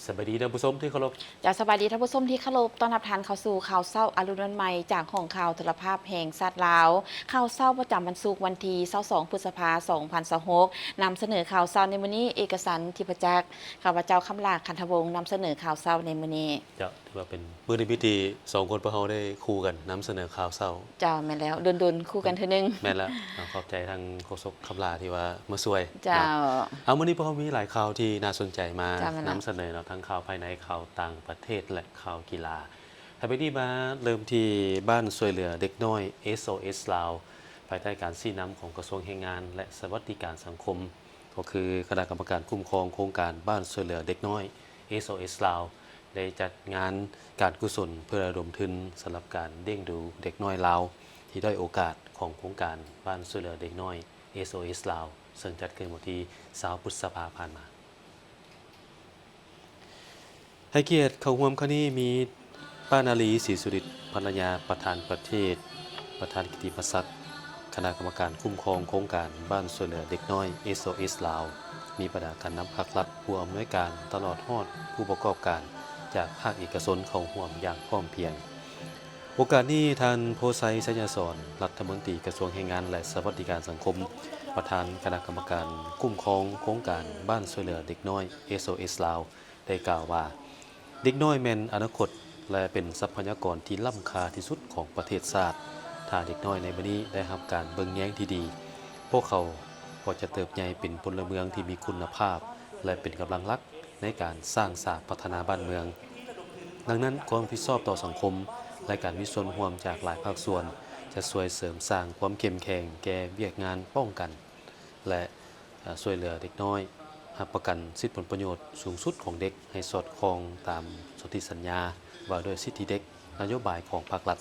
ສະບາຍດີທ່ານຜູ້ຊົມທີ່ເຄົາລົບ. ເຈົ້າ ສະບາຍດີທ່ານຜູ້ຊົມທີ່ເຄົາລົບ. ຕ້ອນຮັບທ່ານເຂົ້າສູ່ຂ່າວເຊົ້າອາລຸນວັນໃໝ່ ຈາກຫ້ອງຂ່າວໂທລະພາບແຫ່ງຊາດລາວ. ຂ່າວເຊົ້າປະຈຳວັນສຸກ ວັນທີຊາວສອງ ພຶດສະພາ ສອງພັນຊາວຫົກ. ນຳສະເໜີຂ່າວເຊົ້າໃນມື້ນີ້ ເອກະສັນ ທິບພະຈັກ. ຂ້າພະເຈົ້າ ຄຳຫຼ້າ ຄັນທະວົງ ນຳສະເໜີຂ່າວເຊົ້າໃນມື້ນີ້. ເຈົ້າ ຖືວ່າເປັນມື້ນິມິດທີ່ສອງຄົນພວກເຮົາໄດ້ຄູ່ກັນນຳສະເໜີຂ່າວເຊົ້າ. ເຈົ້າ ແມ່ນແລ້ວ ດົນໆຄູ່ກັນເທື່ອໜຶ່ງ. ແມ່ນແລ້ວ. ເອົາ ຂອບໃຈທາງໂຄສົກຄຳຫຼ້າທີ່ວ່າມາຊ່ວຍ. ເຈົ້າ ເນາະ. ເອົາ ມື້ນີ້ພວກເຮົາມີຫຼາຍຂ່າວທີ່ໜ້າສົນໃຈມາ ເຈົ້າ ແມ່ນແລ້ວ ນຳສະເໜີເນາະ ທັງຂ່າວພາຍໃນ, ຂ່າວຕ່າງປະເທດ ແລະ ຂ່າວກິລາ. ຖ້າເປັນນີ້ມາເລີ່ມທີ່ບ້ານຊ່ວຍເຫຼືອເດັກນ້ອຍ ເອສໂອເອສ ລາວ ພາຍໃຕ້ການຊີ້ນຳຂອງກະຊວງແຮງງານ ແລະ ສະຫວັດດີການສັງຄົມ ກໍຄືຄະນະກຳມະການຄຸ້ມຄອງໂຄງການບ້ານຊ່ວຍເຫຼືອເດັກນ້ອຍ ເອສໂອເອສ ລາວ ໄດ້ຈັດງານການກຸສົນເພື່ອລະດົມທຶນສຳລັບການລ້ຽງດູເດັກນ້ອຍລາວທີ່ດ້ອຍໂອກາດ ຂອງໂຄງການບ້ານຊ່ວຍເຫຼືອເດັກນ້ອຍ ເອສໂອເອສ ລາວ ເຊິ່ງຈັດຂຶ້ນວັນທີຊາວ ພຶດສະພາຜ່ານມາ. ໃຫ້ກຽດເຂົ້າຮ່ວມຄັ້ງນີ້ມີ ປ້ານາລີ ສີສຸລິດ ພັນລະຍາປະທານປະເທດ ປະທານກິດຕິມະສັກຄະນະກຳມະການຄຸ້ມຄອງໂຄງການບ້ານຊ່ວຍເຫຼືອເດັກນ້ອຍ ເອສໂອເອສ ລາວ, ມີບັນດາການນຳພາກລັດ, ຜູ້ອຳນວຍການ ຕະຫຼອດຮອດຜູ້ປະກອບການຈາກພາກເອກະຊົນເຂົ້າຮ່ວມຢ່າງພ້ອມພຽງ. ໂອກາດນີ້ ທ່ານ ໂພໄຊ ໄຊຍະສອນ ລັດຖະມົນຕີກະຊວງແຮງງານ ແລະ ສະຫວັດດີການສັງຄົມ, ປະທານຄະນະກຳມະການຄຸ້ມຄອງໂຄງການບ້ານຊ່ວຍເຫຼືອເດັກນ້ອຍ ເອສໂອເອສ ລາວ ໄດ້ກ່າວວ່າ, ເດັກນ້ອຍແມ່ນອະນາຄົດ ແລະ ເປັນຊັບພະຍາກອນທີ່ລ້ຳຄ່າທີ່ສຸດຂອງປະເທດຊາດ. ຖ້າເດັກນ້ອຍໃນມື້ນີ້ໄດ້ຮັບການເບິ່ງແຍງທີ່ດີ, ພວກເຂົາກໍຈະເຕີບໃຫຍ່ເປັນພົນລະເມືອງທີ່ມີຄຸນນະພາບ ແລະ ເປັນກຳລັງຫຼັກໃນການສ້າງສາກພັດທະນາບ້ານເມືອງ. ດັ່ງນັ້ນ, ຄວາມຮັບຜິດຊອບຕໍ່ສັງຄົມ ແລະ ການມີສ່ວນຮ່ວມຈາກຫຼາຍພາກສ່ວນ ຈະຊ່ວຍເສີມສ້າງຄວາມເຂັ້ມແຂງແກ່ວຽກງານປ້ອງກັນ ແລະ ເອີ່ ຊ່ວຍເຫຼືອເດັກນ້ອຍ, ຮັບປະກັນສິດຜົນປະໂຫຍດສູງສຸດຂອງເດັກໃຫ້ສອດຄ່ອງຕາມສົນທິສັນຍາວ່າດ້ວຍສິດທິເດັກ, ນະໂຍບາຍຂອງພາກລັດ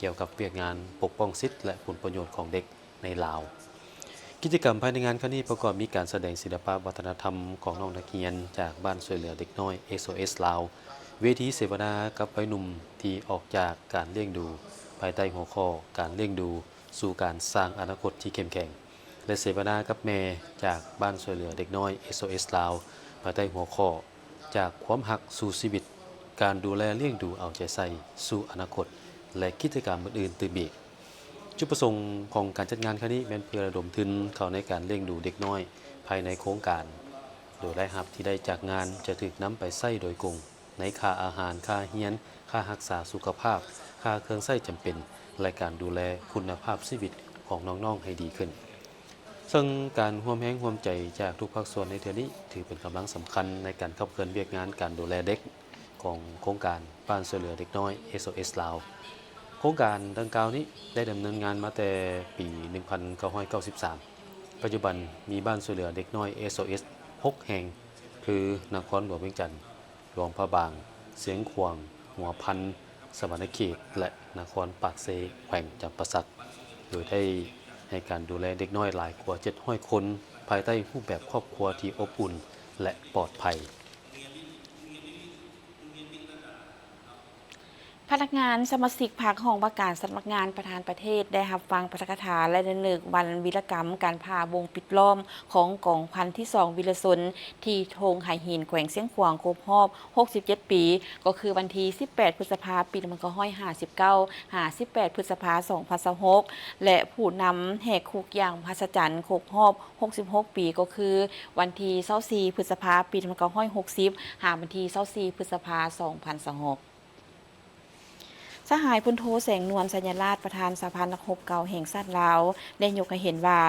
ກ່ຽວກັບວຽກງານປົກປ້ອງສິດ ແລະ ຜົນປະໂຫຍດຂອງເດັກໃນລາວ. ກິດຈະກຳພາຍໃນງານຄັ້ງນີ້ປະກອບມີການສະແດງສິລະປະວັດທະນະທຳຂອງນ້ອງນັກຮຽນຈາກບ້ານຊ່ວຍເຫຼືອເດັກນ້ອຍ ເອສໂອເອສ ລາວ, ເວທີເສວະນາກັບໄວໜຸ່ມທີ່ອອກຈາກການລ້ຽງດູພາຍໃຕ້ຫົວຂໍ້ ການລ້ຽງດູ ສູ່ການສ້າງອະນາຄົດທີ່ເຂັ້ມແຂງ ແລະ ເສວະນາກັບແມ່ຈາກບ້ານຊ່ວຍເຫຼືອເດັກນ້ອຍ ເອສໂອເອສ ລາວ ພາຍໃຕ້ຫົວຂໍ້ ຈາກຄວາມຮັກສູ່ຊີວິດ, ການດູແລລ້ຽງດູເອົາໃຈໃສ່ສູ່ອະນາຄົດ ແລະ ກິດຈະກຳອື່ນໆຕື່ມອີກ. ຈຸດປະສົງຂອງການຈັດງານຄັ້ງນີ້ແມ່ນເພື່ອລະດົມທຶນເຂົ້າໃນການລ້ຽງດູເດັກນ້ອຍພາຍໃນໂຄງການ, ໂດຍລາຍຮັບທີ່ໄດ້ຈາກງານຈະຖືກນຳໄປໃຊ້ໂດຍກົງ ໃນຄ່າອາຫານ, ຄ່າຮຽນ, ຄ່າຮັກສາສຸຂະພາບ, ຄ່າເຄື່ອງໃຊ້ຈຳເປັນ ແລະ ການດູແລຄຸນນະພາບຊີວິດຂອງນ້ອງໆໃຫ້ດີຂຶ້ນ. ເຊິ່ງການຮ່ວມແຮງຮ່ວມໃຈຈາກທຸກພາກສ່ວນໃນເທື່ອນີ້ ຖືເປັນກຳລັງສຳຄັນໃນການຂັບເຄື່ອນວຽກງານການດູແລເດັກຂອງໂຄງການບ້ານຊ່ວຍເຫຼືອເດັກນ້ອຍ ເອສໂອເອສ ລາວ. ໂຄງການດັ່ງກ່າວນີ້ໄດ້ດຳເນີນງານມາແຕ່ປີໜຶ່ງພັນເກົ້າຮ້ອຍເກົ້າສິບສາມ. ປັດຈຸບັນມີບ້ານຊ່ວຍເຫຼືອເດັກນ້ອຍ ເອສໂອເອສ ຫົກແຫ່ງ ຄື ນະຄອນຫຼວງວຽງຈັນ, ຫຼວງພະບາງ, ຊຽງຂວາງ, ຫົວພັນ, ສະຫວັນນະເຂດ ແລະ ນະຄອນປາກເຊ ແຂວງຈຳປາສັກ, ໂດຍໄດ້ໃຫ້ການດູແລເດັກນ້ອຍຫຼາຍກວ່າເຈັດຮ້ອຍຄົນ ພາຍໃຕ້ຮູບແບບຄອບຄົວທີ່ອົບອຸ່ນ ແລະ ປອດໄພ. ພະນັກງານສະມາຊິກພັກຫ້ອງວ່າການສຳນັກງານປະທານປະເທດ ໄດ້ຮັບຟັງປາຖະກະຖາ ແລະ ລະນຶກວັນວິລະກຳການຜ່າວົງປິດລ້ອມຂອງກອງພັນທີສອງວິລະຊົນ ທີ່ທົ່ງໄຫຫີນ ແຂວງຊຽງຂວາງ ຄົບຮອບຫົກສິບເຈັດປີ ກໍຄືວັນທີສິບແປດ ພຶດສະພາ ປີໜຶ່ງພັນເກົ້າຮ້ອຍຫ້າສິບເກົ້າ ຫາ ສິບແປດ ພຶດສະພາ ສອງພັນຊາວຫົກ ແລະ ຜູ້ນຳແຫກຄຸກຢ່າງມະຫັດສະຈັນ ຄົບຮອບຫົກສິບຫົກປີ ກໍຄືວັນທີຊາວສີ່ ພຶດສະພາ ປີໜຶ່ງພັນເກົ້າຮ້ອຍຫົກສິບ ຫາ ວັນທີຊາວສີ່ ພຶດສະພາ ສອງພັນຊາວຫົກ. ສະຫາຍ ພົນໂທ ແສງນວນ ໄຊຍະລາດ ປະທານສະຫະພັນນັກຮົບເກົ່າແຫ່ງຊາດລາວ ໄດ້ຍົກໃຫ້ເຫັນວ່າ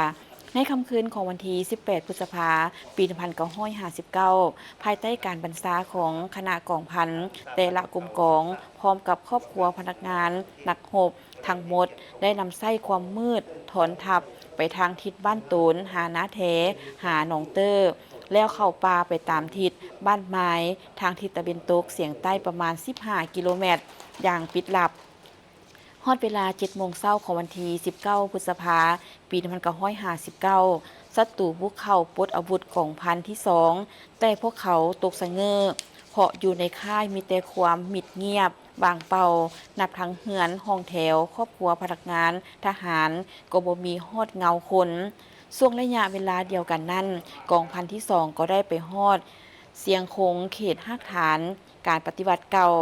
ໃນຄ່ຳຄືນຂອງວັນທີສິບແປດ ພຶດສະພາ ປີໜຶ່ງພັນເກົ້າຮ້ອຍຫ້າສິບເກົ້າ ພາຍໃຕ້ການບັນຊາຂອງຄະນະກອງພັນ ແຕ່ລະກົມກອງ ພ້ອມກັບຄອບຄົວພະນັກງານ ນັກຮົບ ທັງໝົດ ໄດ້ນຳໃຊ້ຄວາມມືດ ຖອນທັບໄປທາງທິດບ້ານໂຕນ, ຫານາແທ, ຫາໜອງເຕີ ແລ້ວເຂົ້າປ່າໄປຕາມທິດບ້ານມາຍ ທາງທິດຕາເວັນຕົກສຽງໃຕ້ປະມານສິບຫ້າກິໂລແມັດ ຢ່າງປິດລັບ. ຮອດເວລາເຈັດໂມງເຊົ້າຂອງວັນທີສິບເກົ້າ ພຶດສະພາ ປີໜຶ່ງພັນເກົ້າຮ້ອຍຫ້າສິບເກົ້າ ສັດຕູບຸກເຂົ້າປົດອາວຸດກອງພັນທີສອງ ແຕ່ພວກເຂົາຕົກສະເຫງີ້ ເພາະຢູ່ໃນຄ້າຍມີແຕ່ຄວາມມິດງຽບ ວ່າງເປົ່າ, ນັບທັງເຮືອນ, ຫ້ອງແຖວ, ຄອບຄົວພະນັກງານ, ທະຫານ ກໍບໍ່ມີຮອດເງົາຄົນ. ຊ່ວງໄລຍະເວລາດຽວກັນນັ້ນ, ກອງພັນທີສອງກໍໄດ້ໄປຮອດ ສຽງຄົງເຂດຮາກຖານການປະຕິວັດເກົ່າ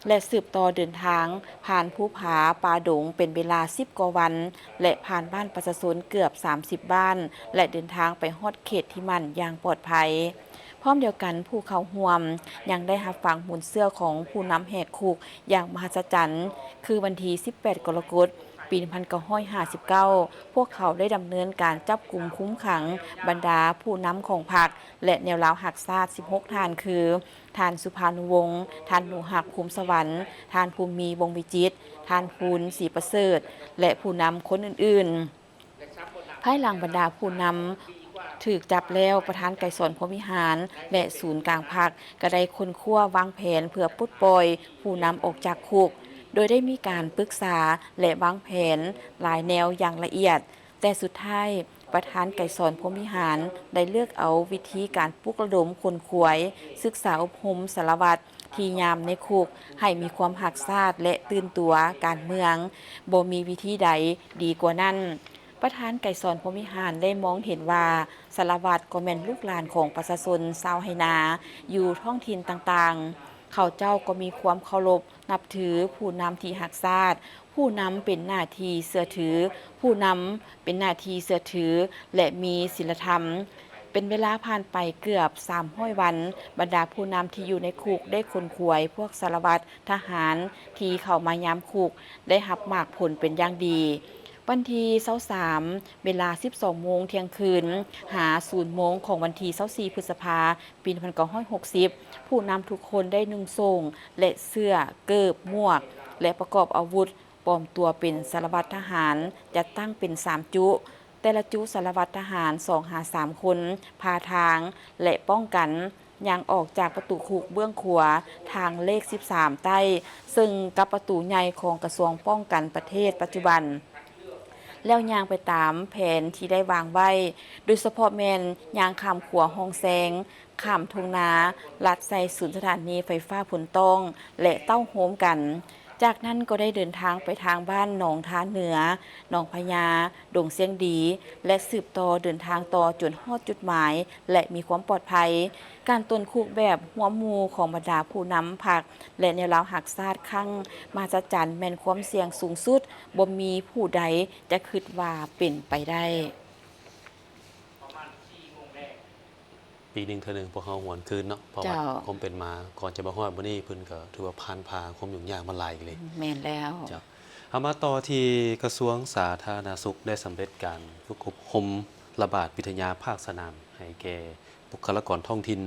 ແລະ ສືບຕໍ່ເດີນທາງຜ່ານພູຜາປ່າດົງເປັນເວລາສິບກວ່າວັນ ແລະ ຜ່ານບ້ານປະຊາຊົນເກືອບສາມສິບບ້ານ ແລະ ເດີນທາງໄປຮອດເຂດທີ່ໝັ້ນຢ່າງປອດໄພ. ພ້ອມດຽວກັນ, ຜູ້ເຂົ້າຮ່ວມຍັງໄດ້ຮັບຟັງມູນເຊື້ອຂອງຜູ້ນຳແຫກຄຸກຢ່າງມະຫັດສະຈັນ, ຄືວັນທີສິບແປດ ກໍລະກົດ ປີໜຶ່ງພັນເກົ້າຮ້ອຍຫ້າສິບເກົ້າ ພວກເຂົາໄດ້ດຳເນີນການຈັບກຸມຄຸມຂັງບັນດາຜູ້ນຳຂອງພັກ ແລະ ແນວລາວຮັກຊາດສິບຫົກທ່ານ ຄື ທ່ານ ສຸພານຸວົງ, ທ່ານ ໜູຮັກ ພູມສະຫວັນ, ທ່ານ ພູມີ ວົງວິຈິດ, ທ່ານ ພູນ ສີປະເສີດ ແລະ ຜູ້ນຳຄົນອື່ນໆ. ພາຍຫຼັງບັນດາຜູ້ນຳຖືກຈັບແລ້ວ, ປະທານໄກສອນ ພົມວິຫານ ແລະ ສູນກາງພັກ ກໍໄດ້ຄົ້ນຄວ້າວາງແຜນເພື່ອປົດປ່ອຍຜູ້ນຳອອກຈາກຄຸກ, ໂດຍໄດ້ມີການປຶກສາ ແລະ ວາງແຜນຫຼາຍແນວຢ່າງລະອຽດ. ແຕ່ສຸດທ້າຍ, ປະທານໄກສອນ ພົມວິຫານ ໄດ້ເລືອກເອົາວິທີການປຸກລະດົມຂົນຂວາຍ, ສຶກສາອົບຮົມສາລະວັດທີ່ຍາມໃນຄຸກ ໃຫ້ມີຄວາມຮັກຊາດ ແລະ ຕື່ນຕົວການເມືອງ. ບໍ່ມີວິທີໃດດີກວ່ານັ້ນ. ປະທານໄກສອນ ພົມວິຫານ ໄດ້ມອງເຫັນວ່າ ສາລະວັດກໍແມ່ນລູກຫຼານຂອງປະຊາຊົນຊາວໄຮ່ນາຢູ່ທ້ອງຖິ່ນຕ່າງໆ. ເຂົາເຈົ້າກໍມີຄວາມເຄົາລົບ ນັບຖືຜູ້ນຳທີ່ຮັກຊາດ, ຜູ້ນຳເປັນໜ້າທີ່ເຊື່ອຖື, ຜູ້ນຳເປັນໜ້າທີ່ເຊື່ອຖື ແລະ ມີສິນລະທຳ. ເປັນເວລາຜ່ານໄປເກືອບສາມຮ້ອຍວັນ, ບັນດາຜູ້ນຳທີ່ຢູ່ໃນຄຸກໄດ້ຂົນຂວາຍພວກສາລະວັດທະຫານທີ່ເຂົ້າມາຍາມຄຸກ ໄດ້ຮັບໝາກຜົນເປັນຢ່າງດີ. ວັນທີຊາວສາມ ເວລາສິບສອງໂມງທ່ຽງຄືນ ຫາສູນໂມງຂອງວັນທີຊາວສີ່ ພຶດສະພາ ປີໜຶ່ງພັນເກົ້າຮ້ອຍຫົກສິບ ຜູ້ນຳທຸກຄົນໄດ້ນຸ່ງໂສ້ງ ແລະ ເສື້ອ, ເກີບ, ໝວກ ແລະ ປະກອບອາວຸດ ປອມຕົວເປັນສາລະວັດທະຫານ, ຈັດຕັ້ງເປັນສາມຈຸ, ແຕ່ລະຈຸສາລະວັດທະຫານສອງຫາສາມຄົນ, ພາທາງ ແລະ ປ້ອງກັນ, ຍ່າງອອກຈາກປະຕູຄຸກເບື້ອງຂວາ ທາງເລກສິບສາມໃຕ້, ເຊິ່ງກັບປະຕູໃຫຍ່ຂອງກະຊວງປ້ອງກັນປະເທດປັດຈຸບັນ, ແລ້ວຍ່າງໄປຕາມແຜນທີ່ໄດ້ວາງໄວ້, ໂດຍສະເພາະແມ່ນຍ່າງຂ້າມຂົວຮ່ອງແຊງ, ຂ້າມທົ່ງນາ, ລັດໃສ່ສູນສະຖານີໄຟຟ້າໂພນຕ້ອງ ແລະ ເຕົ້າໂຮມກັນ. ຈາກນັ້ນກໍໄດ້ເດີນທາງໄປທາງບ້ານໜອງທາເໜືອ, ໜອງພະຍາ, ດົງຊຽງດີ ແລະ ສືບຕໍ່ເດີນທາງຕໍ່ຈົນຮອດຈຸດໝາຍ ແລະ ມີຄວາມປອດໄພ. ການຕົນຄຸກແບບຮ່ວມໝູ່ຂອງບັນດາຜູ້ນຳພັກ ແລະ ແນວລາວຮັກຊາດຄັ້ງມະຫັດສະຈັນ ແມ່ນຄວາມສ່ຽງສູງສຸດ, ບໍ່ມີຜູ້ໃດຈະຄິດວ່າເປັນໄປໄດ້. ປີໜຶ່ງເທື່ອໜຶ່ງພວກເຮົາຫວນຄືນເນາະ ປະຫວັດ ເຈົ້າ ຄວາມເປັນມາ ກ່ອນຈະມາຮອດມື້ນີ້ ເພິ່ນກໍຖືວ່າຜ່ານຜ່າຄວາມຫຍຸ້ງຍາກມາຫຼາຍອີກເລີຍ. ແມ່ນແລ້ວ. ເຈົ້າ. ເຮົາມາຕໍ່ທີ່ກະຊວງສາທາລະນະສຸກ ໄດ້ສຳເລັດການຝຶກອົບຮົມລະບາດວິທະຍາພາກສະໜາມ ໃຫ້ແກ່ບຸກຄະລາກອນທ້ອງຖິ່ນ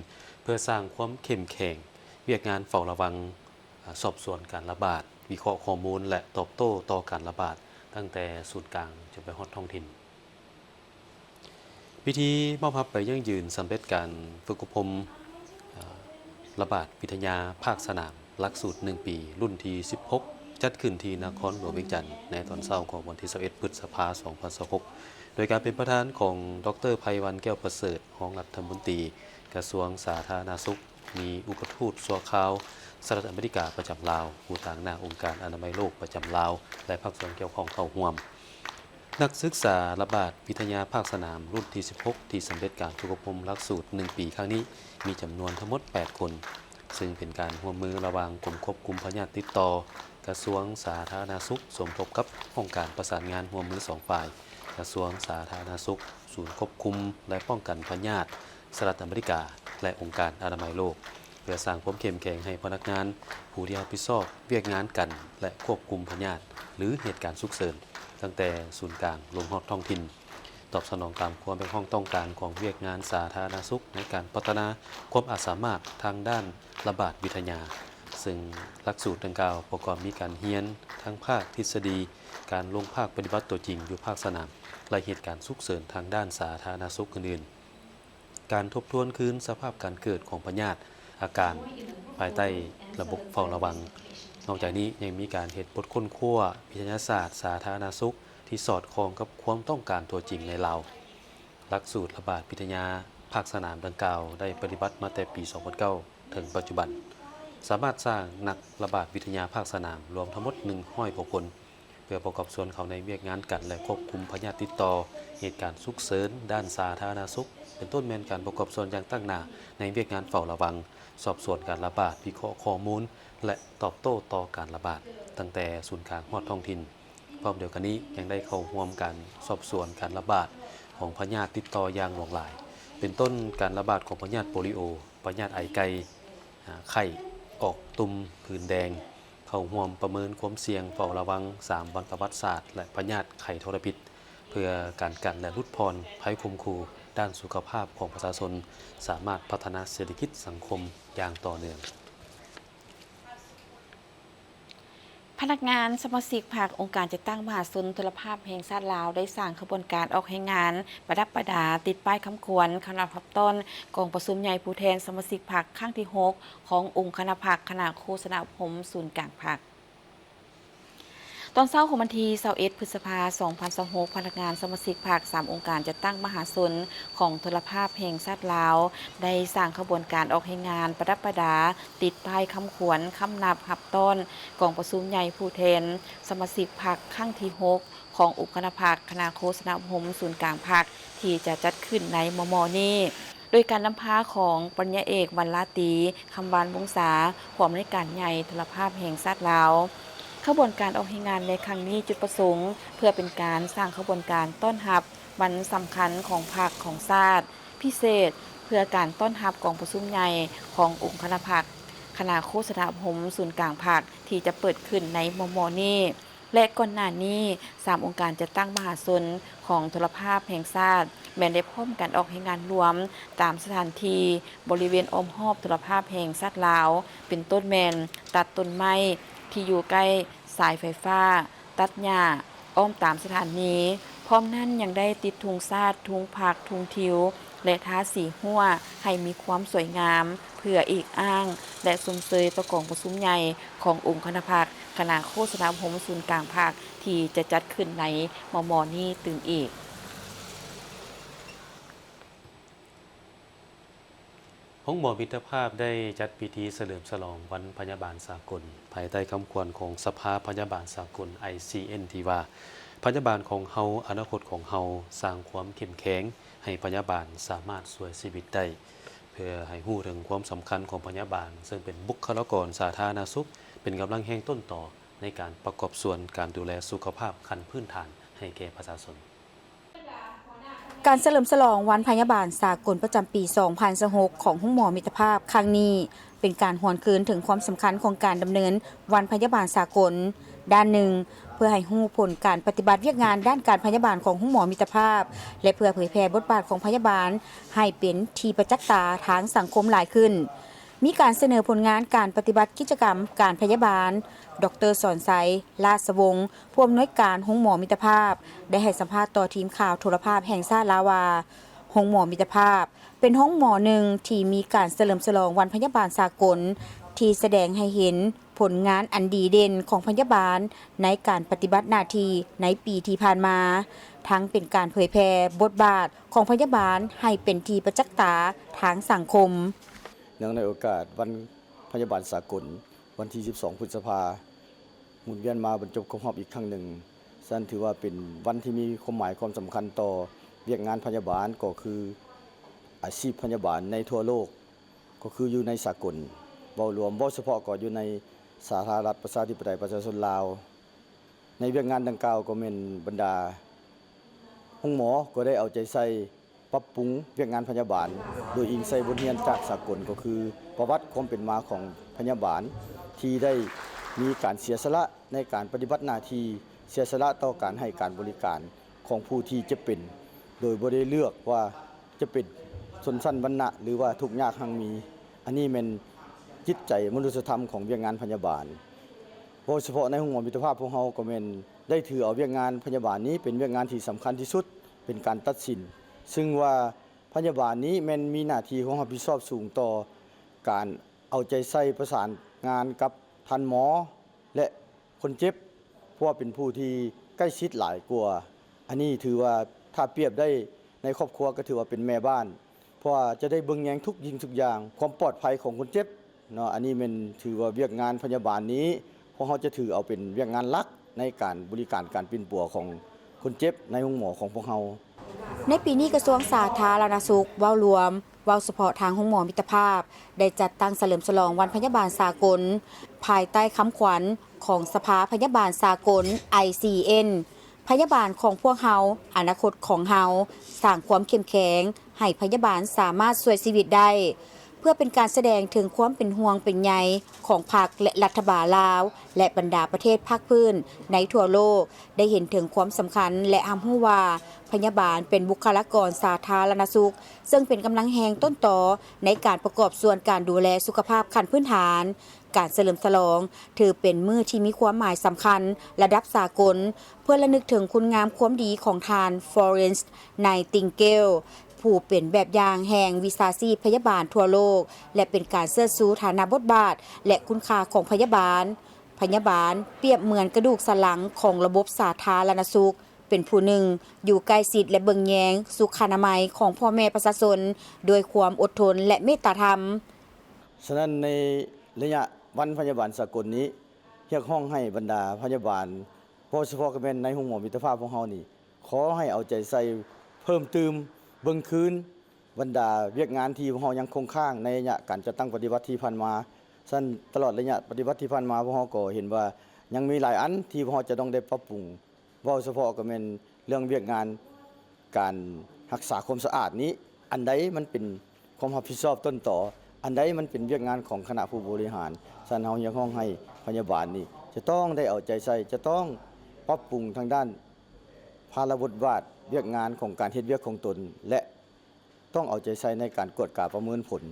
ເພື່ອສ້າງຄວາມເຂັ້ມແຂງວຽກງານເຝົ້າລະວັງ, ອາ, ສອບສວນການລະບາດ, ວິເຄາະຂໍ້ມູນ ແລະ ຕອບໂຕ້ຕໍ່ການລະບາດ ຕັ້ງແຕ່ສູນກາງຈົນໄປຮອດທ້ອງຖິ່ນ. ພິທີມອບຮັບໃບຢັ້ງຢືນສຳເລັດການຝຶກອົບຮົມ, ເອີ່, ລະບາດວິທະຍາພາກສະໜາມ ຫຼັກສູດໜຶ່ງປີ ລຸ້ນທີສິບຫົກ ຈັດຂຶ້ນທີ່ນະຄອນຫຼວງວຽງຈັນ ໃນຕອນເຊົ້າຂອງວັນທີຊາວເອັດ ພຶດສະພາ ສອງພັນຊາວຫົກ ໂດຍການເປັນປະທານຂອງ ດອກເຕີ ໄພວັນ ແກ້ວປະເສີດ ຮອງລັດຖະມົນຕີກະຊວງສາທາລະນະສຸກ, ມີອຸປະທູດຊົ່ວຄາວສະຫະລັດອາເມລິກາປະຈຳລາວ, ຜູ້ຕາງໜ້າອົງການອະນາໄມໂລກປະຈຳລາວ ແລະ ພາກສ່ວນກ່ຽວຂ້ອງເຂົ້າຮ່ວມ. ນັກສຶກສາລະບາດວິທະຍາພາກສະໜາມລຸ້ນທີສິບຫົກ ທີ່ສຳເລັດການຝຶກອົບຮົມຫຼັກສູດໜຶ່ງປີຄັ້ງນີ້ ມີຈຳນວນທັງໝົດແປດຄົນ, ເຊິ່ງເປັນການຮ່ວມມືລະຫວ່າງກົມຄວບຄຸມພະຍາດຕິດຕໍ່, ກະຊວງສາທາລະນະສຸກ ສົມທົບກັບຫ້ອງການປະສານງານຮ່ວມມືສອງຝ່າຍ, ກະຊວງສາທາລະນະສຸກ, ສູນຄວບຄຸມ ແລະ ປ້ອງກັນພະຍາດສະຫະລັດອາເມລິກາ ແລະ ອົງການອະນາໄມໂລກ. ເພື່ອສ້າງຄວາມເຂັ້ມແຂງໃຫ້ພະນັກງານຜູ້ທີ່ຮັບຜິດຊອບວຽກງານກັນ ແລະ ຄວບຄຸມພະຍາດ ຫຼື ເຫດການສຸກເສີນ ຕັ້ງແຕ່ສູນກາງລົງຮອດທ້ອງຖິ່ນ, ຕອບສະໜອງຕາມຄວາມຮຽກຮ້ອງຕ້ອງການຂອງວຽກງານສາທາລະນະສຸກ ໃນການພັດທະນາຄວາມອາດສາມາດທາງດ້ານລະບາດວິທະຍາ, ເຊິ່ງຫຼັກສູດດັ່ງກ່າວປະກອບມີການຮຽນທັງພາກທິດສະດີ, ການລົງພາກປະຕິບັດຕົວຈິງຢູ່ພາກສະໜາມ ແລະ ເຫດການສຸກເສີນທາງດ້ານສາທາລະນະສຸກອື່ນໆ. ການທົບທວນຄືນສະພາບການເກີດຂອງພະຍາດ, ອາການ ພາຍໃຕ້ລະບົບເຝົ້າລະວັງ. ນອກຈາກນີ້ຍັງມີການເຮັດບົດຄົ້ນຄວ້າວິທະຍາສາດສາທາລະນະສຸກທີ່ສອດຄ່ອງກັບຄວາມຕ້ອງການຕົວຈິງໃນລາວ. ຫຼັກສູດລະບາດວິທະຍາພາກສະໜາມດັ່ງກ່າວໄດ້ປະຕິບັດມາແຕ່ປີສອງພັນເກົ້າເຖິງປັດຈຸບັນ, ສາມາດສ້າງນັກລະບາດວິທະຍາພາກສະໜາມລວມທັງໝົດໜຶ່ງຮ້ອຍກວ່າຄົນ. ເ ພື່ອປະກອບສ່ວນເຂົ້າໃນວຽກງານກັນ ແລະ ຄວບຄຸມພະຍາດຕິດຕໍ່, ເຫດການສຸກເສີນດ້ານສາທາລະນະສຸກ ເປັນຕົ້ນແມ່ນການປະກອບສ່ວນຢ່າງຕັ້ງໜ້າໃນວຽກງານເຝົ້າລະວັງ, ສອບສວນການລະບາດ, ວິເຄາະຂໍ້ມູນ ແລະ ຕອບໂຕ້ຕໍ່ການລະບາດ ຕັ້ງແຕ່ສູນກາງຮອດທ້ອງຖິ່ນ. ພ້ອມດຽວກັນນີ້ ຍັງໄດ້ເຂົ້າຮ່ວມການສອບສວນການລະບາດຂອງພະຍາດຕິດຕໍ່ຢ່າງຫຼວງຫຼາຍ ເປັນຕົ້ນການລະບາດຂອງພະຍາດໂປລິໂອ, ພະຍາດໄອໄກ່, ອາ, ໄຂ້ອອກຕຸ່ມ, ຜື່ນແດງ, ເຂົ້າຮ່ວມປະເມີນຄວາມສ່ຽງເຝົ້າລະວັງສາມວັນປະຫວັດສາດ ແລະ ພະຍາດໄຂ້ທໍລະພິດ ເພື່ອການກັນ ແລະ ຫຼຸດຜ່ອນໄພຂົ່ມຂູ່ດ້ານສຸຂະພາບຂອງປະຊາຊົນ, ສາມາດພັດທະນາເສດຖະກິດສັງຄົມຢ່າງຕໍ່ເນື່ອງ. ພະນັກງານສະມາຊິກພັກ ອົງການຈັດຕັ້ງມະຫາຊົນໂທລະພາບແຫ່ງຊາດລາວ ໄດ້ສ້າງຂະບວນການອອກແຮງງານ ປະດັບປະດາ ຕິດປ້າຍຄຳຂວັນ ຄຳນັບຮັບຕ້ອນກອງປະຊຸມໃຫຍ່ຜູ້ແທນສະມາຊິກພັກຄັ້ງທີຫົກ ຂອງອົງຄະນະພັກ ຄະນະໂຄສະນາອົບຮົມສູນກາງພັກ. ຕອນເຊົ້າຂອງວັນທີຊາວເອັດ ພຶດສະພາ ສອງພັນຊາວຫົກ ພະນັກງານສະມາຊິກພັກສາມອົງການຈັດຕັ້ງມະຫາຊົນຂອງໂທລະພາບແຫ່ງຊາດລາວ ໄດ້ສ້າງຂະບວນການອອກແຮງງານປະດັບປະດາ ຕິດປ້າຍຄຳຂວັນ ຄຳນັບຮັບຕ້ອນກອງປະຊຸມໃຫຍ່ຜູ້ແທນສະມາຊິກພັກຄັ້ງທີຫົກ ຂອງອົງຄະນະພັກ ຄະນະໂຄສະນາອົບຮົມສູນກາງພັກ ທີ່ຈະຈັດຂຶ້ນໃນມໍ່ໆນີ້. ໂດຍການນຳພາຂອງປະລິນຍາເອກ ວັນລາຕີ ຄຳວານວົງສາ ຜູ້ອຳນວຍການໃຫຍ່ໂທລະພາບແຫ່ງຊາດລາວ. ຂະບວນການອອກແຮງງານໃນຄັ້ງນີ້ ຈຸດປະສົງເພື່ອເປັນການສ້າງຂະບວນການຕ້ອນຮັບວັນສຳຄັນຂອງພັກຂອງຊາດ, ພິເສດເພື່ອການຕ້ອນຮັບກອງປະຊຸມໃຫຍ່ຂອງອົງຄະນະພັກ ຄະນະໂຄສະນາອົບຮົມສູນກາງພັກ ທີ່ຈະເປີດຂຶ້ນໃນມໍ່ໆນີ້. ແລະ ກ່ອນໜ້ານີ້ ສາມອົງການຈັດຕັ້ງມະຫາຊົນຂອງໂທລະພາບແຫ່ງຊາດ ແມ່ນໄດ້ພ້ອມກັນອອກແຮງງານລວມຕາມສະຖານທີ່ບໍລິເວນອ້ອມຮອບໂທລະພາບແຫ່ງຊາດລາວ ເປັນຕົ້ນແມ່ນຕັດຕົ້ນໄມ້ທີ່ຢູ່ໃກ້ສາຍໄຟຟ້າ, ຕັດຫຍ້າອ້ອມຕາມສະຖານນີ, ພ້ອມນັ້ນຍັງໄດ້ຕິດທຸງຊາດ, ທຸງພັກ, ທຸງທິວ ແລະ ທາສີຮົ້ວໃຫ້ມີຄວາມສວຍງາມ ເພື່ອອີກອ້າງ ແລະ ຊົມເຊີຍຕໍ່ກອງປະຊຸມໃຫຍ່ຂອງອົງຄະນະພັກ ຄະນະໂຄສະນາອົບຮົມສູນກາງພັກ ທີ່ຈະຈັດຂຶ້ນໃນມໍ່ໆນີ້ຕື່ມອີກ. ໂຮງໝໍມິດຕະພາບໄດ້ຈັດພິທີສະເຫຼີມສະຫຼອງວັນພະຍາບານສາກົນ ພາຍໃຕ້ຄຳຂວັນຂອງສະພາພະຍາບານສາກົນ ໄອຊີເອັນ ທີ່ວ່າ ພະຍາບານຂອງເຮົາ, ອະນາຄົດຂອງເຮົາ, ສ້າງຄວາມເຂັ້ມແຂງໃຫ້ພະຍາບານສາມາດຊ່ວຍຊີວິດໄດ້. ເພື່ອໃຫ້ຮູ້ເຖິງຄວາມສຳຄັນຂອງພະຍາບານ ເຊິ່ງເປັນບຸກຄະລາກອນສາທາລະນະສຸກ, ເປັນກຳລັງແຮງຕົ້ນຕໍໃນການປະກອບສ່ວນການດູແລສຸຂະພາບຂັ້ນພື້ນຖານໃຫ້ແກ່ປະຊາຊົນ. ການສະເຫຼີມສະຫຼອງວັນພະຍາບານສາກົນປະຈຳປີສອງພັນຊາວຫົກ ຂອງໂຮງໝໍມິດຕະພາບຄັ້ງນີ້ ເປັນການຫວນຄືນເຖິງຄວາມສຳຄັນຂອງການດຳເນີນວັນພະຍາບານສາກົນ ດ້ານໜຶ່ງ ເພື່ອໃຫ້ຮູ້ຜົນການປະຕິບັດວຽກງານດ້ານການພະຍາບານຂອງໂຮງໝໍມິດຕະພາບ ແລະ ເພື່ອເຜີຍແຜ່ບົດບາດຂອງພະຍາບານໃຫ້ເປັນທີ່ປະຈັກຕາທາງສັງຄົມຫຼາຍຂຶ້ນ. ມີການສະເໜີຜົນງານການປະຕິບັດກິດຈະກຳການພະຍາບານ. ດອກເຕີ ສອນໄຊ ລາດສະວົງ ຜູ້ອຳນວຍການໂຮງໝໍມິດຕະພາບ ໄດ້ໃຫ້ສຳພາດຕໍ່ທີມຂ່າວໂທລະພາບແຫ່ງຊາດລາວວ່າ ໂຮງໝໍມິດຕະພາບ ເປັນໂຮງໝໍໜຶ່ງທີ່ມີການສະເຫຼີມສະຫຼອງວັນພະຍາບານສາກົນ ທີ່ສະແດງໃຫ້ເຫັນຜົນງານອັນດີເດັ່ນຂອງພະຍາບານໃນການປະຕິບັດໜ້າທີ່ໃນປີທີ່ຜ່ານມາ, ທັງເປັນການເຜີຍແຜ່ບົດບາດຂອງພະຍາບານໃຫ້ເປັນທີ່ປະຈັກຕາທາງສັງຄົມ. ເນື່ອງໃນໂອກາດວັນພະຍາບານສາກົນ ວັນທີສິບສອງ ພຶດສະພາ ໝູນວຽນມາບັນຈົບຄົບຮອບອີກຄັ້ງໜຶ່ງ, ສະນັ້ນຖືວ່າເປັນວັນທີ່ມີຄວາມໝາຍຄວາມສຳຄັນຕໍ່ວຽກງານພະຍາບານ ກໍຄືອາຊີບພະຍາບານໃນທົ່ວໂລກ, ກໍຄືຢູ່ໃນສາກົນເວົ້າລວມ, ເວົ້າສະເພາະກໍຢູ່ໃນສາທາລະນະລັດປະຊາທິປະໄຕປະຊາຊົນລາວ. ໃນວຽກງານດັ່ງກ່າວກໍແມ່ນບັນດາໂຮງໝໍກໍໄດ້ເອົາໃຈໃສ່ ປັບປຸງວຽກງານພະຍາບານ ໂດຍອີງໃສ່ບົດຮຽນຈາກສາກົນ ກໍຄືປະຫວັດຄວາມເປັນມາຂອງພະຍາບານ ທີ່ໄດ້ມີການເສຍສະຫຼະໃນການປະຕິບັດໜ້າທີ່, ເສຍສະຫຼະຕໍ່ການໃຫ້ການບໍລິການຂອງຜູ້ທີ່ເຈັບເປັນ ໂດຍບໍ່ໄດ້ເລືອກວ່າຈະເປັນຊົນຊັ້ນວັນນະ ຫຼືວ່າທຸກຍາກຮັ່ງມີ. ອັນນີ້ແມ່ນຈິດໃຈມະນຸດສະທຳຂອງວຽກງານພະຍາບານ. ເວົ້າສະເພາະໃນໂຮງໝໍມິດຕະພາບພວກເຮົາກໍແມ່ນໄດ້ຖືເອົາວຽກງານພະຍາບານນີ້ເປັນວຽກງານທີ່ສຳຄັນທີ່ສຸດ ເປັນການຕັດສິນ, ຊຶ່ງວ່າພະຍາບານນີ້ແມ່ນມີໜ້າທີ່ຄວາມຮັບຜິດຊອບສູງຕໍ່ການເອົາໃຈໃສ່ປະສານງານກັບທ່ານໝໍ ແລະ ຄົນເຈັບ, ເພາະວ່າເປັນຜູ້ທີ່ໃກ້ຊິດຫຼາຍກວ່າ. ອັນນີ້ຖືວ່າຖ້າປຽບໄດ້ໃນຄອບຄົວກໍຖືວ່າເປັນແມ່ບ້ານ, ເພາະວ່າຈະໄດ້ເບິ່ງແຍງທຸກສິ່ງທຸກຢ່າງ, ຄວາມປອດໄພຂອງຄົນເຈັບເນາະ. ອັນນີ້ແມ່ນຖືວ່າວຽກງານພະຍາບານນີ້ ພວກເຮົາຈະຖືເອົາເປັນວຽກງານຫຼັກ ໃນການບໍລິການການປິ່ນປົວຂອງຄົນເຈັບໃນໂຮງໝໍຂອງພວກເຮົາ. ໃນປີນີ້ ກະຊວງສາທາລະນະສຸກເວົ້າລວມ, ເວົ້າສະເພາະທາງໂຮງໝໍມິດຕະພາບ ໄດ້ຈັດຕັ້ງສະເຫຼີມສະຫຼອງວັນພະຍາບານສາກົນ ພາຍໃຕ້ຄຳຂວັນຂອງສະພາພະຍາບານສາກົນ ໄອຊີເອັນ ພະຍາບານຂອງພວກເຮົາ, ອະນາຄົດຂອງເຮົາ, ສ້າງຄວາມເຂັ້ມແຂງໃຫ້ພະຍາບານສາມາດຊ່ວຍຊີວິດໄດ້. ເພື່ອເປັນການສະແດງເຖິງຄວາມເປັນຫ່ວງເປັນໃຍຂອງພັກ ແລະ ລັດຖະບານລາວ ແລະ ບັນດາປະເທດພາກພື້ນໃນທົ່ວໂລກ ໄດ້ເຫັນເຖິງຄວາມສຳຄັນ ແລະ ຮັບຮູ້ວ່າພະຍາບານເປັນບຸກຄະລາກອນສາທາລະນະສຸກ ເຊິ່ງເປັນກຳລັງແຮງຕົ້ນຕໍໃນການປະກອບສ່ວນການດູແລສຸຂະພາບຂັ້ນພື້ນຖານ. ການສະເຫຼີມສະຫຼອງຖືເປັນມື້ທີ່ມີຄວາມໝາຍສຳຄັນລະດັບສາກົນ ເພື່ອລະນຶກເຖິງຄຸນງາມຄວາມດີຂອງທ່ານ Florence Nightingale ຜູ້ເປັນແບບຢ່າງແຫ່ງວິຊາຊີບພະຍາບານທົ່ວໂລກ ແລະ ເປັນການເຊີດຊູຖານະບົດບາດ ແລະ ຄຸນຄ່າຂອງພະຍາບານ. ພະຍາບານປຽບເໝືອນກະດູກສັນຫຼັງຂອງລະບົບສາທາລະນະສຸກ, ເປັນຜູ້ໜຶ່ງຢູ່ໃກ້ຊິດ ແລະ ເບິ່ງແຍງສຸຂະນາໄມຂອງພໍ່ແມ່ປະຊາຊົນດ້ວຍຄວາມອົດທົນ ແລະ ເມດຕາທຳ. ສະນັ້ນ ໃນໄລຍະວັນພະຍາບານສາກົນນີ້ ຮຽກຮ້ອງໃຫ້ບັນດາພະຍາບານ ເວົ້າສະເພາະກະແມ່ນໃນໂຮງໝໍມິດຕະພາບຂອງເຮົານີ້ ຂໍໃຫ້ເອົາໃຈໃສ່ເພີ່ມຕື່ມເບິ່ງຄືນບັນດາວຽກງານທີ່ພວກເຮົາຍັງຄົງຄ້າງໃນໄລຍະການຈັດຕັ້ງປະຕິບັດທີ່ຜ່ານມາ. ສະນັ້ນ ຕະຫຼອດໄລຍະປະຕິບັດທີ່ຜ່ານມາ ພວກເຮົາກໍເຫັນວ່າຍັງມີຫຼາຍອັນທີ່ພວກເຮົາຈະຕ້ອງໄດ້ປັບປຸງ. ເວົ້າສະເພາະກໍແມ່ນເລື່ອງວຽກງານການຮັກສາຄວາມສະອາດນີ້ ອັນໃດມັນເປັນຄວາມຮັບຜິດຊອບຕົ້ນຕໍ, ອັນໃດມັນເປັນວຽກງານຂອງຄະນະຜູ້ບໍລິຫານ. ສະນັ້ນ ເຮົາຮຽກຮ້ອງໃຫ້ພະຍາບານນີ້ຈະຕ້ອງໄດ້ເອົາໃຈໃສ່, ຈະຕ້ອງປັບປຸງທາງດ້ານພາລະບົດບາດວຽກງານຂອງການເຮັດວຽກຂອງຕົນ ແລະ ຕ້ອງເອົາໃຈໃສ່ໃນການກວດກາປະເມີນຜົນ.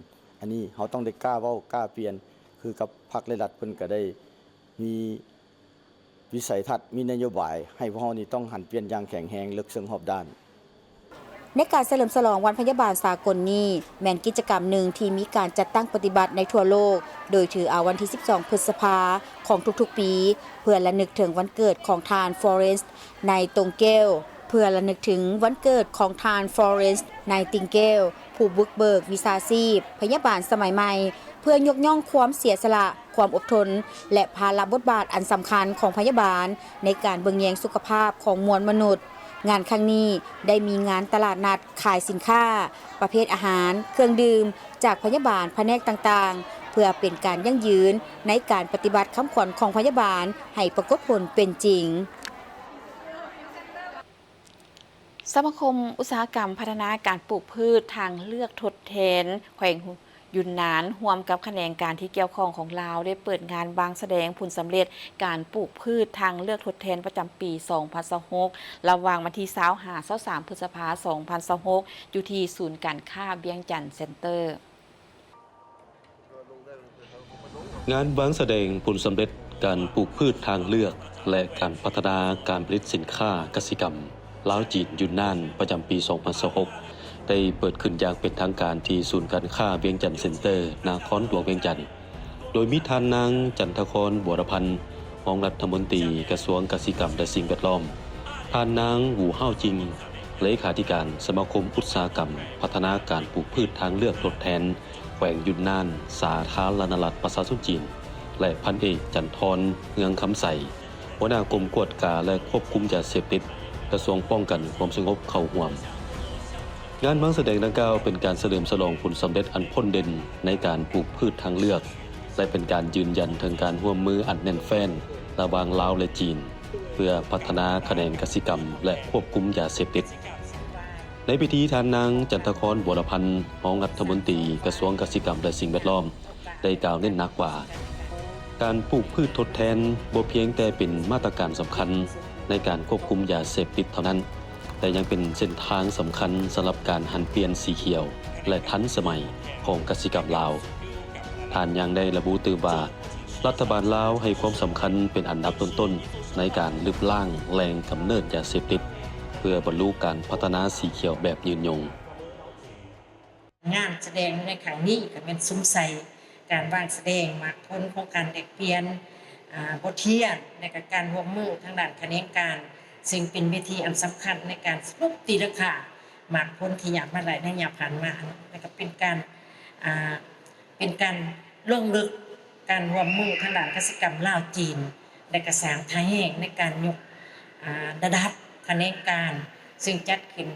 ອັນນີ້ເຮົາຕ້ອງໄດ້ກ້າເວົ້າກ້າປ່ຽນ ຄືກັບພັກ ແລະ ລັດ ເພິ່ນກະໄດ້ມີວິໄສທັດ, ມີນະໂຍບາຍ ໃຫ້ພວກເຮົານີ້ຕ້ອງຫັນປ່ຽນຢ່າງແຂງແຮງ, ເລິກເຊິ່ງຮອບດ້ານ. ໃນການສະເຫຼີມສະຫຼອງວັນພະຍາບານສາກົນນີ້ ແມ່ນກິດຈະກຳໜຶ່ງທີ່ມີການຈັດຕັ້ງປະຕິບັດໃນທົ່ວໂລກ, ໂດຍຖືເອົາວັນທີສິບສອງ ພຶດສະພາຂອງທຸກໆປີ ເພື່ອລະນຶກເຖິງວັນເກີດຂອງທ່ານ Florence Nightingale ເພື່ອລະນຶກເຖິງວັນເກີດຂອງທ່ານ Florence Nightingale ຜູ້ບຸກເບີກວິຊາຊີບພະຍາບານສະໄໝໃໝ່ ເພື່ອຍົກຍ້ອງຄວາມເສຍສະຫຼະ, ຄວາມອົດທົນ ແລະ ພາລະບົດບາດອັນສຳຄັນຂອງພະຍາບານໃນການເບິ່ງແຍງສຸຂະພາບຂອງມວນມະນຸດ. ງານຄັ້ງນີ້ໄດ້ມີງານຕະຫຼາດນັດຂາຍສິນຄ້າປະເພດອາຫານ, ເຄື່ອງດື່ມ ຈາກພະຍາບານພະແນກຕ່າງໆ ເພື່ອເປັນການຢັ້ງຢືນໃນການປະຕິບັດຄຳຂວັນຂອງພະຍາບານໃຫ້ປາກົດຜົນເປັນຈິງ. ສະມາຄົມອຸດສາຫະກຳພັດທະນາການປູກພືດທາງເລືອກທົດແທນແຂວງຢຸນນານ ຮ່ວມກັບຂະແໜງການທີ່ກ່ຽວຂ້ອງຂອງລາວ ໄດ້ເປີດງານວາງສະແດງຜົນສຳເລັດການປູກພືດທາງເລືອກທົດແທນປະຈຳປີສອງພັນຊາວຫົກ ລະຫວ່າງວັນທີຊາວຫາ ຊາວສາມ ພຶດສະພາ ສອງພັນຊາວຫົກ ຢູ່ທີ່ສູນການຄ້າວຽງຈັນເຊັນເຕີ. ງານວາງສະແດງຜົນສຳເລັດການປູກພືດທາງເລືອກ ແລະ ການພັດທະນາການຜະລິດສິນຄ້າກະສິກຳລາວ-ຈີນ ຢຸນນານ ປະຈຳປີສອງພັນຊາວຫົກ ໄດ້ເປີດຂຶ້ນຢ່າງເປັນທາງການທີ່ສູນການຄ້າວຽງຈັນເຊັນເຕີ ນະຄອນຫຼວງວຽງຈັນ, ໂດຍມີທ່ານນາງ ຈັນທະຄອນ ບົວລະພັນ ຮອງລັດຖະມົນຕີກະຊວງກະສິກຳ ແລະ ສິ່ງແວດລ້ອມ, ທ່ານນາງ ຫູເຮົາຈິງ ເລຂາທິການສະມາຄົມອຸດສາຫະກຳພັດທະນາການປູກພືດທາງເລືອກທົດແທນ ແຂວງຢຸນນານ ສາທາລະນະລັດປະຊາຊົນຈີນ ແລະ ພັນເອກ ຈັນທອນ ເຮືອງຄຳໃສ ຫົວໜ້າກົມກວດກາ ແລະ ຄວບຄຸມຢາເສບຕິດ ກະຊວງປ້ອງກັນຄວາມສະຫງົບເຂົ້າຮ່ວມ. ງານວາງສະແດງດັ່ງກ່າວເປັນການສະເຫຼີມສະຫຼອງຜົນສຳເລັດອັນພົ້ນເດັ່ນໃນການປູກພືດທາງເລືອກ ແລະ ເປັນການຢືນຢັນເຖິງການຮ່ວມມືອັນແໜ້ນແຟ້ນລະຫວ່າງລາວ ແລະ ຈີນ ເພື່ອພັດທະນາຂະແໜງກະສິກຳ ແລະ ຄວບຄຸມຢາເສບຕິດ. ໃນພິທີ ທ່ານນາງ ຈັນທະຄອນ ບົວລະພັນ ຮອງລັດຖະມົນຕີກະຊວງກະສິກຳ ແລະ ສິ່ງແວດລ້ອມ ໄດ້ກ່າວເນັ້ນໜັກວ່າ ການປູກພືດທົດແທນບໍ່ພຽງແຕ່ເປັນມາດຕະການສຳຄັນໃນການຄວບຄຸມຢາເສບຕິດເທົ່ານັ້ນ, ແຕ່ຍັງເປັນເສັ້ນທາງສຳຄັນສຳລັບການຫັນປ່ຽນສີຂຽວ ແລະ ທັນສະໄໝຂອງກະສິກຳລາວ. ທ່ານຍັງໄດ້ລະບຸຕື່ມວ່າ ລັດຖະບານລາວໃຫ້ຄວາມສຳຄັນເປັນອັນດັບຕົ້ນໆໃນການລຶບລ້າງແຫຼ່ງກຳເນີດຢາເສບຕິດ ເພື່ອບັນລຸການພັດທະນາສີຂຽວແບບຍືນຍົງ. ງານສະແດງໃນຄັ້ງນີ້ກໍແມ່ນສຸມໃສ່ການວາງສະແດງໝາກຜົນຂອງການແລກປ່ຽນ ອາ ບົດຮຽນ ແລະ ກະການຮ່ວມມືທາງດ້ານຂະແໜງການ, ເຊິ່ງເປັນເວທີອັນສຳຄັນໃນການສະຫຼຸບຕີລາຄາໝາກຜົນທີ່ຍາດມາໄດ້ໃນໄລຍະຜ່ານມາເນາະ ແລະ ກະເປັນການ ອາ ເປັນການລົງເລິກການຮ່ວມມືທາງດ້ານກະສິກຳລາວ-ຈີນ ແລະ ກະສ້າງທ່າແຮງໃນການຍົກ ອາ ລະດັບຂະແໜງການ ເຊິ່ງຈັດຂຶ້ນ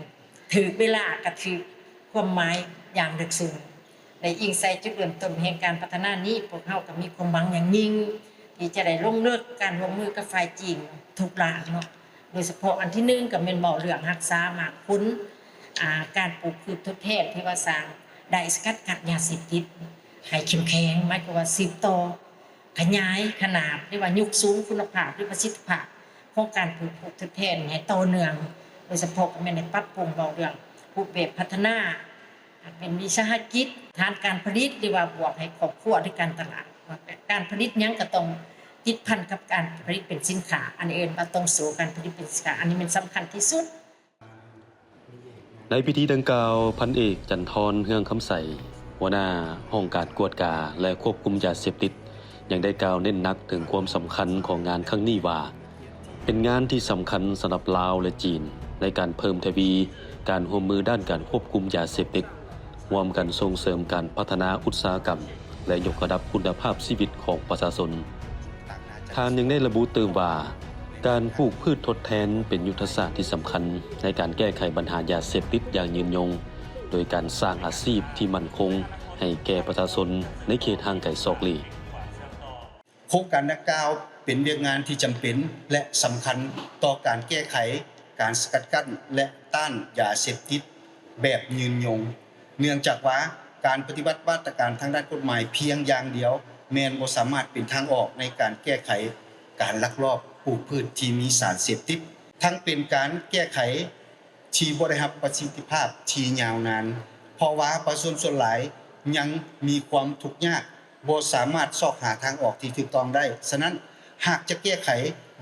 ຖືກເວລາ ກະຖືກຄວາມໝາຍຢ່າງເລິກເຊິ່ງ ແລະ ອີງໃສ່ຈຸດເລີ່ມຕົ້ນແຫ່ງການພັດທະນານີ້ ພວກເຮົາກະມີຄວາມຫວັງຢ່າງຍິ່ງ ທີ່ຈະໄດ້ລົງເລິກການຮ່ວມມືກັບຝ່າຍຈີນທຸກດ້ານເນາະ ໂດຍສະເພາະອັນທີໜຶ່ງ ກະແມ່ນເວົ້າເລື່ອງຮັກສາໝາກຜົນ ອາ ການປູກພືດທົດແທນທີ່ວ່າສ້າງໄດ້ສະກັດກັ້ນຢາເສບຕິດໃຫ້ເຂັ້ມແຂງ ໝາຍຄວາມວ່າສືບຕໍ່ ຂະຫຍາຍຂະໜາດ ຫຼືວ່າຍົກສູງຄຸນນະພາບ ຫຼືປະສິດທິພາບຂອງການປູກພືດທົດແທນໃຫ້ຕໍ່ເນື່ອງ ໂດຍສະເພາະກະແມ່ນໄດ້ປັບປຸງເວົ້າເລື່ອງຮູບແບບພັດທະນາ ເປັນວິສາຫະກິດ ຖານການຜະລິດ ຫຼືວ່າບວກໃຫ້ຄອບຄົວ ຫຼືການຕະຫຼາດ ວ່າການຜະລິດຫຍັງກະຕ້ອງຕິດພັນກັບການຜະລິດເປັນສິນຄ້າ ອັນນີ້ເອີ້ນວ່າຕ້ອງໂສ້ການຜະລິດເປັນສິນຄ້າ ອັນນີ້ແມ່ນສຳຄັນທີ່ສຸດ. ໃນພິທີດັ່ງກ່າວ, ພັນເອກ ຈັນທອນ ເຮືອງຄຳໃສ ຫົວໜ້າຫ້ອງການກວດກາ ແລະ ຄວບຄຸມຢາເສບຕິດ ຍັງໄດ້ກ່າວເນັ້ນໜັກເຖິງຄວາມສຳຄັນຂອງງານຄັ້ງນີ້ວ່າ ເປັນງານທີ່ສຳຄັນສຳລັບລາວ ແລະ ຈີນ ໃນການເພີ່ມທະວີການຮ່ວມມືດ້ານການຄວບຄຸມຢາເສບຕິດ, ຮ່ວມກັນສົ່ງເສີມການພັດທະນາອຸດສາຫະກຳ ແລະ ຍົກລະດັບຄຸນນະພາບຊີວິດຂອງປະຊາຊົນ. ທ່ານຍັງໄດ້ລະບຸຕື່ມວ່າ ການປູກພືດທົດແທນເປັນຍຸດທະສາດທີ່ສຳຄັນໃນການແກ້ໄຂບັນຫາຢາເສບຕິດຢ່າງຍືນຍົງ, ໂດຍການສ້າງອາຊີບທີ່ໝັ້ນຄົງໃຫ້ແກ່ປະຊາຊົນໃນເຂດຫ່າງໄກສອກຫຼີກ. ໂຄງການດັ່ງກ່າວເປັນວຽກງານທີ່ຈຳເປັນ ແລະ ສຳຄັນຕໍ່ການແກ້ໄຂ, ການສະກັດກັ້ນ ແລະ ຕ້ານຢາເສບຕິດແບບຍືນຍົງ. ເນື່ອງຈາກວ່າການປະຕິບັດມາດຕະການທາງດ້ານກົດໝາຍພຽງຢ່າງດຽວ ແມ່ນບໍ່ສາມາດເປັນທາງອອກໃນການແກ້ໄຂການລັກລອບປູກພືດທີ່ມີສານເສບຕິດ, ທັງເປັນການແກ້ໄຂທີ່ບໍ່ໄດ້ຮັບປະສິດທິພາບທີ່ຍາວນານ, ເພາະວ່າປະຊາຊົນສ່ວນຫຼາຍຍັງມີຄວາມທຸກຍາກ, ບໍ່ສາມາດຊອກຫາທາງອອກທີ່ຖືກຕ້ອງໄດ້. ສະນັ້ນ, ຫາກຈະແກ້ໄຂ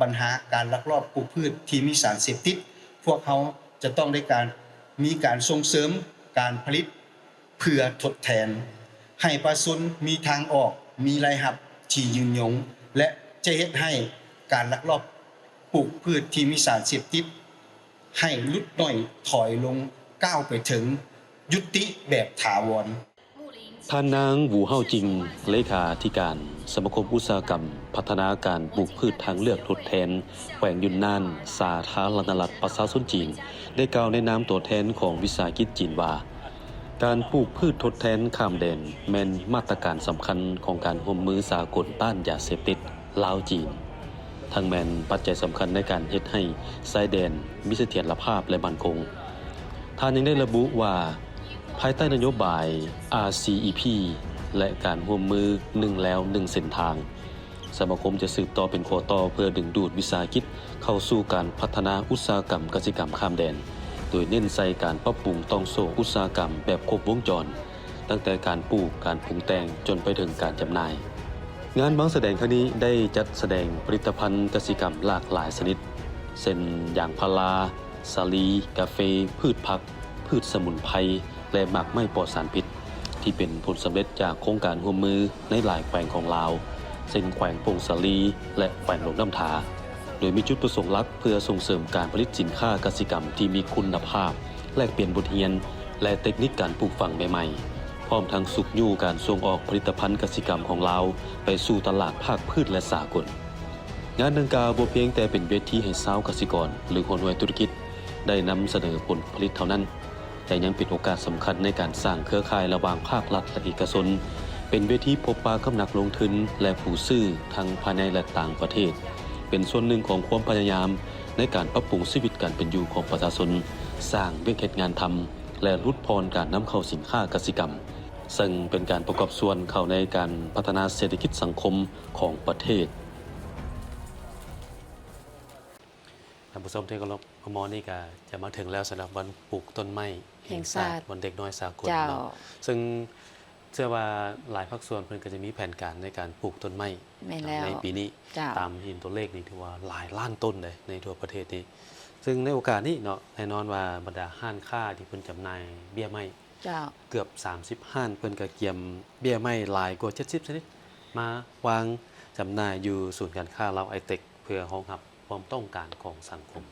ບັນຫາການລັກລອບປູກພືດທີ່ມີສານເສບຕິດ, ພວກເຮົາຈະຕ້ອງໄດ້ການ, ມີການສົ່ງເສີມການຜະລິດ ເພື່ອທົດແທນໃຫ້ປະຊາຊົນມີທາງອອກ, ມີລາຍຮັບທີ່ຍືນຍົງ ແລະ ຈະເຮັດໃຫ້ການລັກລອບປູກພືດທີ່ມີສານເສບຕິດໃຫ້ຫຼຸດໜ້ອຍຖອຍລົງ, ກ້າວໄປເຖິງຍຸຕິແບບຖາວອນ. ທ່ານນາງ ຫວູເຮົາຈິງ ເລຂາທິການສະມາຄົມອຸດສາຫະກຳພັດທະນາການປູກພືດທາງເລືອກທົດແທນ ແຂວງຢຸນນານ ສາທາລະນະລັດປະຊາຊົນຈີນ ໄດ້ກ່າວໃນນາມຕົວແທນຂອງວິສາຫະກິດຈີນວ່າ, ການປູກພືດທົດແທນຂ້າມແດນແມ່ນມາດຕະການສຳຄັນຂອງການຮ່ວມມືສາກົນຕ້ານຢາເສບຕິດລາວ-ຈີນ, ທັງແມ່ນປັດໄຈສຳຄັນໃນການເຮັດໃຫ້ຊາຍແດນມີສະຖຽນລະພາບ ແລະ ໝັ້ນຄົງ. ທ່ານຍັງໄດ້ລະບຸວ່າ, ພາຍໃຕ້ນະໂຍບາຍ ອາ ຊີ ອີ ພີ ແລະ ການຮ່ວມມືໜຶ່ງແລວໜຶ່ງເສັ້ນທາງ, ສະມາຄົມຈະສືບຕໍ່ເປັນຂົວຕໍ່ເພື່ອດຶງດູດວິສາຫະກິດເຂົ້າສູ່ການພັດທະນາອຸດສາຫະກຳກະສິກຳຂ້າມແດນ, ໂດຍເນັ້ນໃສ່ການປັບປຸງຕ່ອງໂສ້ອຸດສາຫະກຳແບບຄົບວົງຈອນ, ຕັ້ງແຕ່ການປູກ, ການປຸງແຕ່ງ ຈົນໄປເຖິງການຈຳໜ່າຍ. ງານວາງສະແດງຄັ້ງນີ້ໄດ້ຈັດສະແດງຜະລິດຕະພັນກະສິກຳຫຼາກຫຼາຍຊະນິດ ເຊັ່ນ ຢາງພາລາ, ສາລີ, ກາເຟ, ພືດຜັກ, ພືດສະໝຸນໄພ ແລະ ໝາກໄມ້ປອດສານພິດ ທີ່ເປັນຜົນສຳເລັດຈາກໂຄງການຮ່ວມມືໃນຫຼາຍແຂວງຂອງລາວ ເຊັ່ນ ແຂວງຜົ້ງສາລີ ແລະ ແຂວງຫຼວງນ້ຳທາ, ໂດຍມີຈຸດປະສົງຫຼັກເພື່ອສົ່ງເສີມການຜະລິດສິນຄ້າກະສິກຳທີ່ມີຄຸນນະພາບ, ແລກປ່ຽນບົດຮຽນ ແລະ ເຕັກນິກການປູກຝັງໃໝ່ໆ, ພ້ອມທັງຊຸກຍູ້ການສົ່ງອອກຜະລິດຕະພັນກະສິກຳຂອງລາວໄປສູ່ຕະຫຼາດພາກພື້ນ ແລະ ສາກົນ. ງານດັ່ງກ່າວບໍ່ພຽງແຕ່ເປັນເວທີໃຫ້ຊາວກະສິກອນ ຫຼື ຫົວໜ່ວຍທຸລະກິດໄດ້ນຳສະເໜີຜົນຜະລິດເທົ່ານັ້ນ, ແຕ່ຍັງເປັນໂອກາດສຳຄັນໃນການສ້າງເຄືອຂ່າຍລະຫວ່າງພາກລັດ ແລະ ເອກະຊົນ, ເປັນເວທີພົບປະກັບນັກລົງທຶນ ແລະ ຜູ້ຊື້ທັງພາຍໃນ ແລະ ຕ່າງປະເທດ, ເປັນສ່ວນໜຶ່ງຂອງຄວາມພະຍາຍາມໃນການປັບປຸງຊີວິດການເປັນຢູ່ຂອງປະຊາຊົນ, ສ້າງວຽກເຮັດງານທຳ ແລະ ຫຼຸດຜ່ອນການນຳເຂົ້າສິນຄ້າກະສິກຳ, ເຊິ່ງເປັນການປະກອບສ່ວນເຂົ້າໃນການພັດທະນາເສດຖະກິດສັງຄົມຂອງປະເທດ. ທ່ານຜູ້ຊົມທີ່ເຄົາລົບ, ມາຮອດນີ້ກະຈະມາເຖິງແລ້ວສຳລັບວັນປູກຕົ້ນໄມ້ແຫ່ງຊາດ, ແຫ່ງຊາດ ວັນເດັກນ້ອຍສາກົນເນາະ. ເຈົ້າ. ເຊິ່ງເຊື່ອວ່າຫຼາຍພາກສ່ວນເພິ່ນກະຈະມີແຜນການໃນການປູກຕົ້ນໄມ້ ແມ່ນແລ້ວ ໃນປີນີ້. ເຈົ້າ. ຕາມເຫັນຕົວເລກນີ້ຖືວ່າຫຼາຍລ້ານຕົ້ນເດ້ໃນທົ່ວປະເທດນີ້. ເຊິ່ງໃນໂອກາດນີ້ເນາະ, ແນ່ນອນວ່າບັນດາຮ້ານຄ້າທີ່ເພິ່ນຈຳໜ່າຍເບ້ຍໄມ້ ເຈົ້າ. ເກືອບສາມສິບຮ້ານ ເພິ່ນກະກຽມເບ້ຍໄມ້ຫຼາຍກວ່າເຈັດສິບຊະນິດ ມາວາງຈຳໜ່າຍຢູ່ສູນການຄ້າລາວໄອເຕັກ ເພື່ອຮອງຮັບຄວາມຕ້ອງການຂອງສັງຄົມ.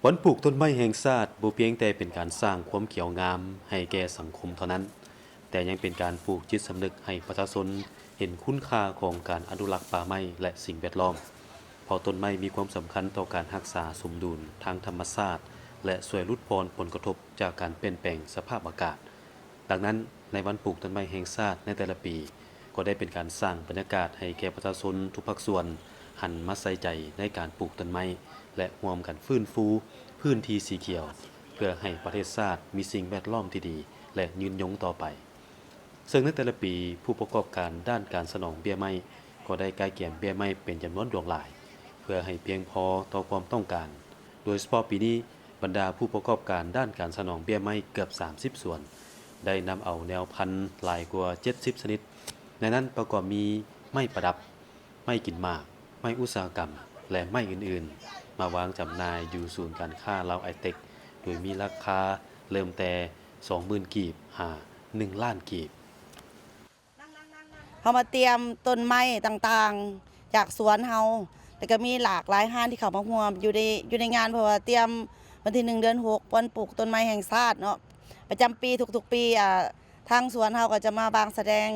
ວັນປູກຕົ້ນໄມ້ແຫ່ງຊາດບໍ່ພຽງແຕ່ເປັນການສ້າງຄວາມຂຽວງາມໃຫ້ແກ່ສັງຄົມເທົ່ານັ້ນ, ແຕ່ຍັງເປັນການປູກຈິດສຳນຶກໃຫ້ປະຊາຊົນ ເຫັນຄຸນຄ່າຂອງການອະນຸລັກປ່າໄມ້ ແລະ ສິ່ງແວດລ້ອມ, ເພາະຕົ້ນໄມ້ມີຄວາມສຳຄັນຕໍ່ການຮັກສາສົມດຸນທາງທຳມະຊາດ ແລະ ຊ່ວຍຫຼຸດຜ່ອນຜົນກະທົບຈາກການປ່ຽນແປງສະພາບອາກາດ. ດັ່ງນັ້ນ, ໃນວັນປູກຕົ້ນໄມ້ແຫ່ງຊາດໃນແຕ່ລະປີ, ກໍໄດ້ເປັນການສ້າງບັນຍາກາດໃຫ້ແກ່ປະຊາຊົນທຸກພາກສ່ວນຫັນມາໃສ່ໃຈໃນການປູກຕົ້ນໄມ້ ແລະ ຮ່ວມກັນຟື້ນຟູພື້ນທີ່ສີຂຽວ ເພື່ອໃຫ້ປະເທດຊາດມີສິ່ງແວດລ້ອມທີ່ດີ ແລະ ຍືນຍົງຕໍ່ໄປ. ເຊິ່ງໃນແຕ່ລະປີ, ຜູ້ປະກອບການດ້ານການສະໜອງເບ້ຍໄມ້ ກໍໄດ້ກະກຽມເບ້ຍໄມ້ເປັນຈຳນວນຫຼວງຫຼາຍ ເພື່ອໃຫ້ພຽງພໍຕໍ່ຄວາມຕ້ອງການ. ໂດຍສະເພາະປີນີ້, ບັນດາຜູ້ປະກອບການດ້ານການສະໜອງເບ້ຍໄມ້ເກືອບສາມສິບສວນ ໄດ້ນຳເອົາແນວພັນຫຼາຍກວ່າເຈັດສິບຊະນິດ, ໃນນັ້ນປະກອບມີໄມ້ປະດັບ, ໄມ້ກິນໝາກ, ໄມ້ອຸດສາຫະກຳ ແລະ ໄມ້ອື່ນໆ ມາວາງຈຳໜ່າຍຢູ່ສູນການຄ້າລາວໄອເຕັກ ໂດຍມີລາຄາເລີ່ມແຕ່ສອງໝື່ນກີບ ຫາ ໜຶ່ງລ້ານກີບ. ເຮົາມາຕຽມຕົ້ນໄມ້ຕ່າງໆຈາກສວນເຮົາ ແລ້ວກໍມີຫຼາກຫຼາຍຮ້ານທີ່ເຂົ້າມາຮ່ວມຢູ່ໃນ ຢູ່ໃນງານ ເພາະວ່າຕຽມວັນທີໜຶ່ງ ເດືອນຫົກ ວັນປູກຕົ້ນໄມ້ແຫ່ງຊາດເນາະ ປະຈຳປີ ທຸກໆປີ ອ່າ ທາງສວນເຮົາກໍຈະມາວາງສະແດງ